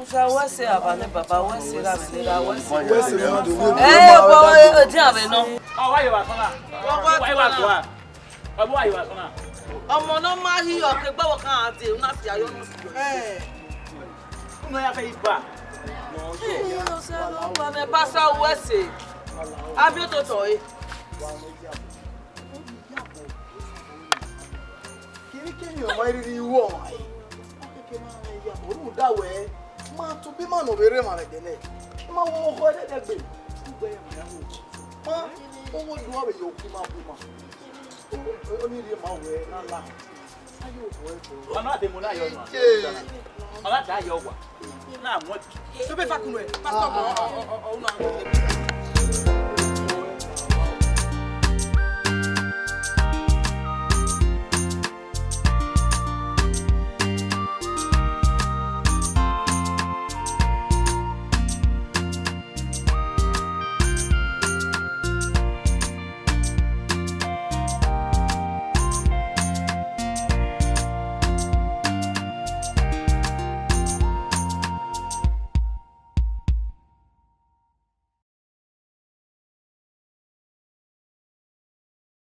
Usa wẹ sẹ aba ne baba wẹ sẹ ra vbe ne ra wẹ sẹ. Wẹ sẹ ra do. Ẹ, bọ, ẹ, ẹ, di avbe nọ. Ọ wa ye wa sọna. Wa ye wa sọna. Ọ bu ayi wa sọna. Ọmọ ne ọ ma hi ọke gbe ọvbokhan a dee, u na si ayọ ne u si. Unu ya fẹ iba. Ee, ọsẹ ne ọ gba mẹ pasa uwẹ ẹse. A viọ ototọ ẹre. Kìnìkìnì ọmọ rhirhi ru ọmwa ẹre. Ọ keke ma rẹn ya, ọ rhunmwuda wẹ, ma tobọ ima ne ọ vbe rre emwa vbe ẹdẹ nẹ. Ma wo oghọ ẹdẹdẹgbe. Ugbẹn ya ma ya wo. Ma, owo do ọ vbe ye oku ima bu ima. Ọ ni rhie ma wẹ na la. Ayo, wẹ do. Ọ na te mu na yọ nọ. Ọ na ta yọ wa. Na mu. Ebe fa kunu ẹ, pastor ko, ọ, ọ, ọ, ọ, na.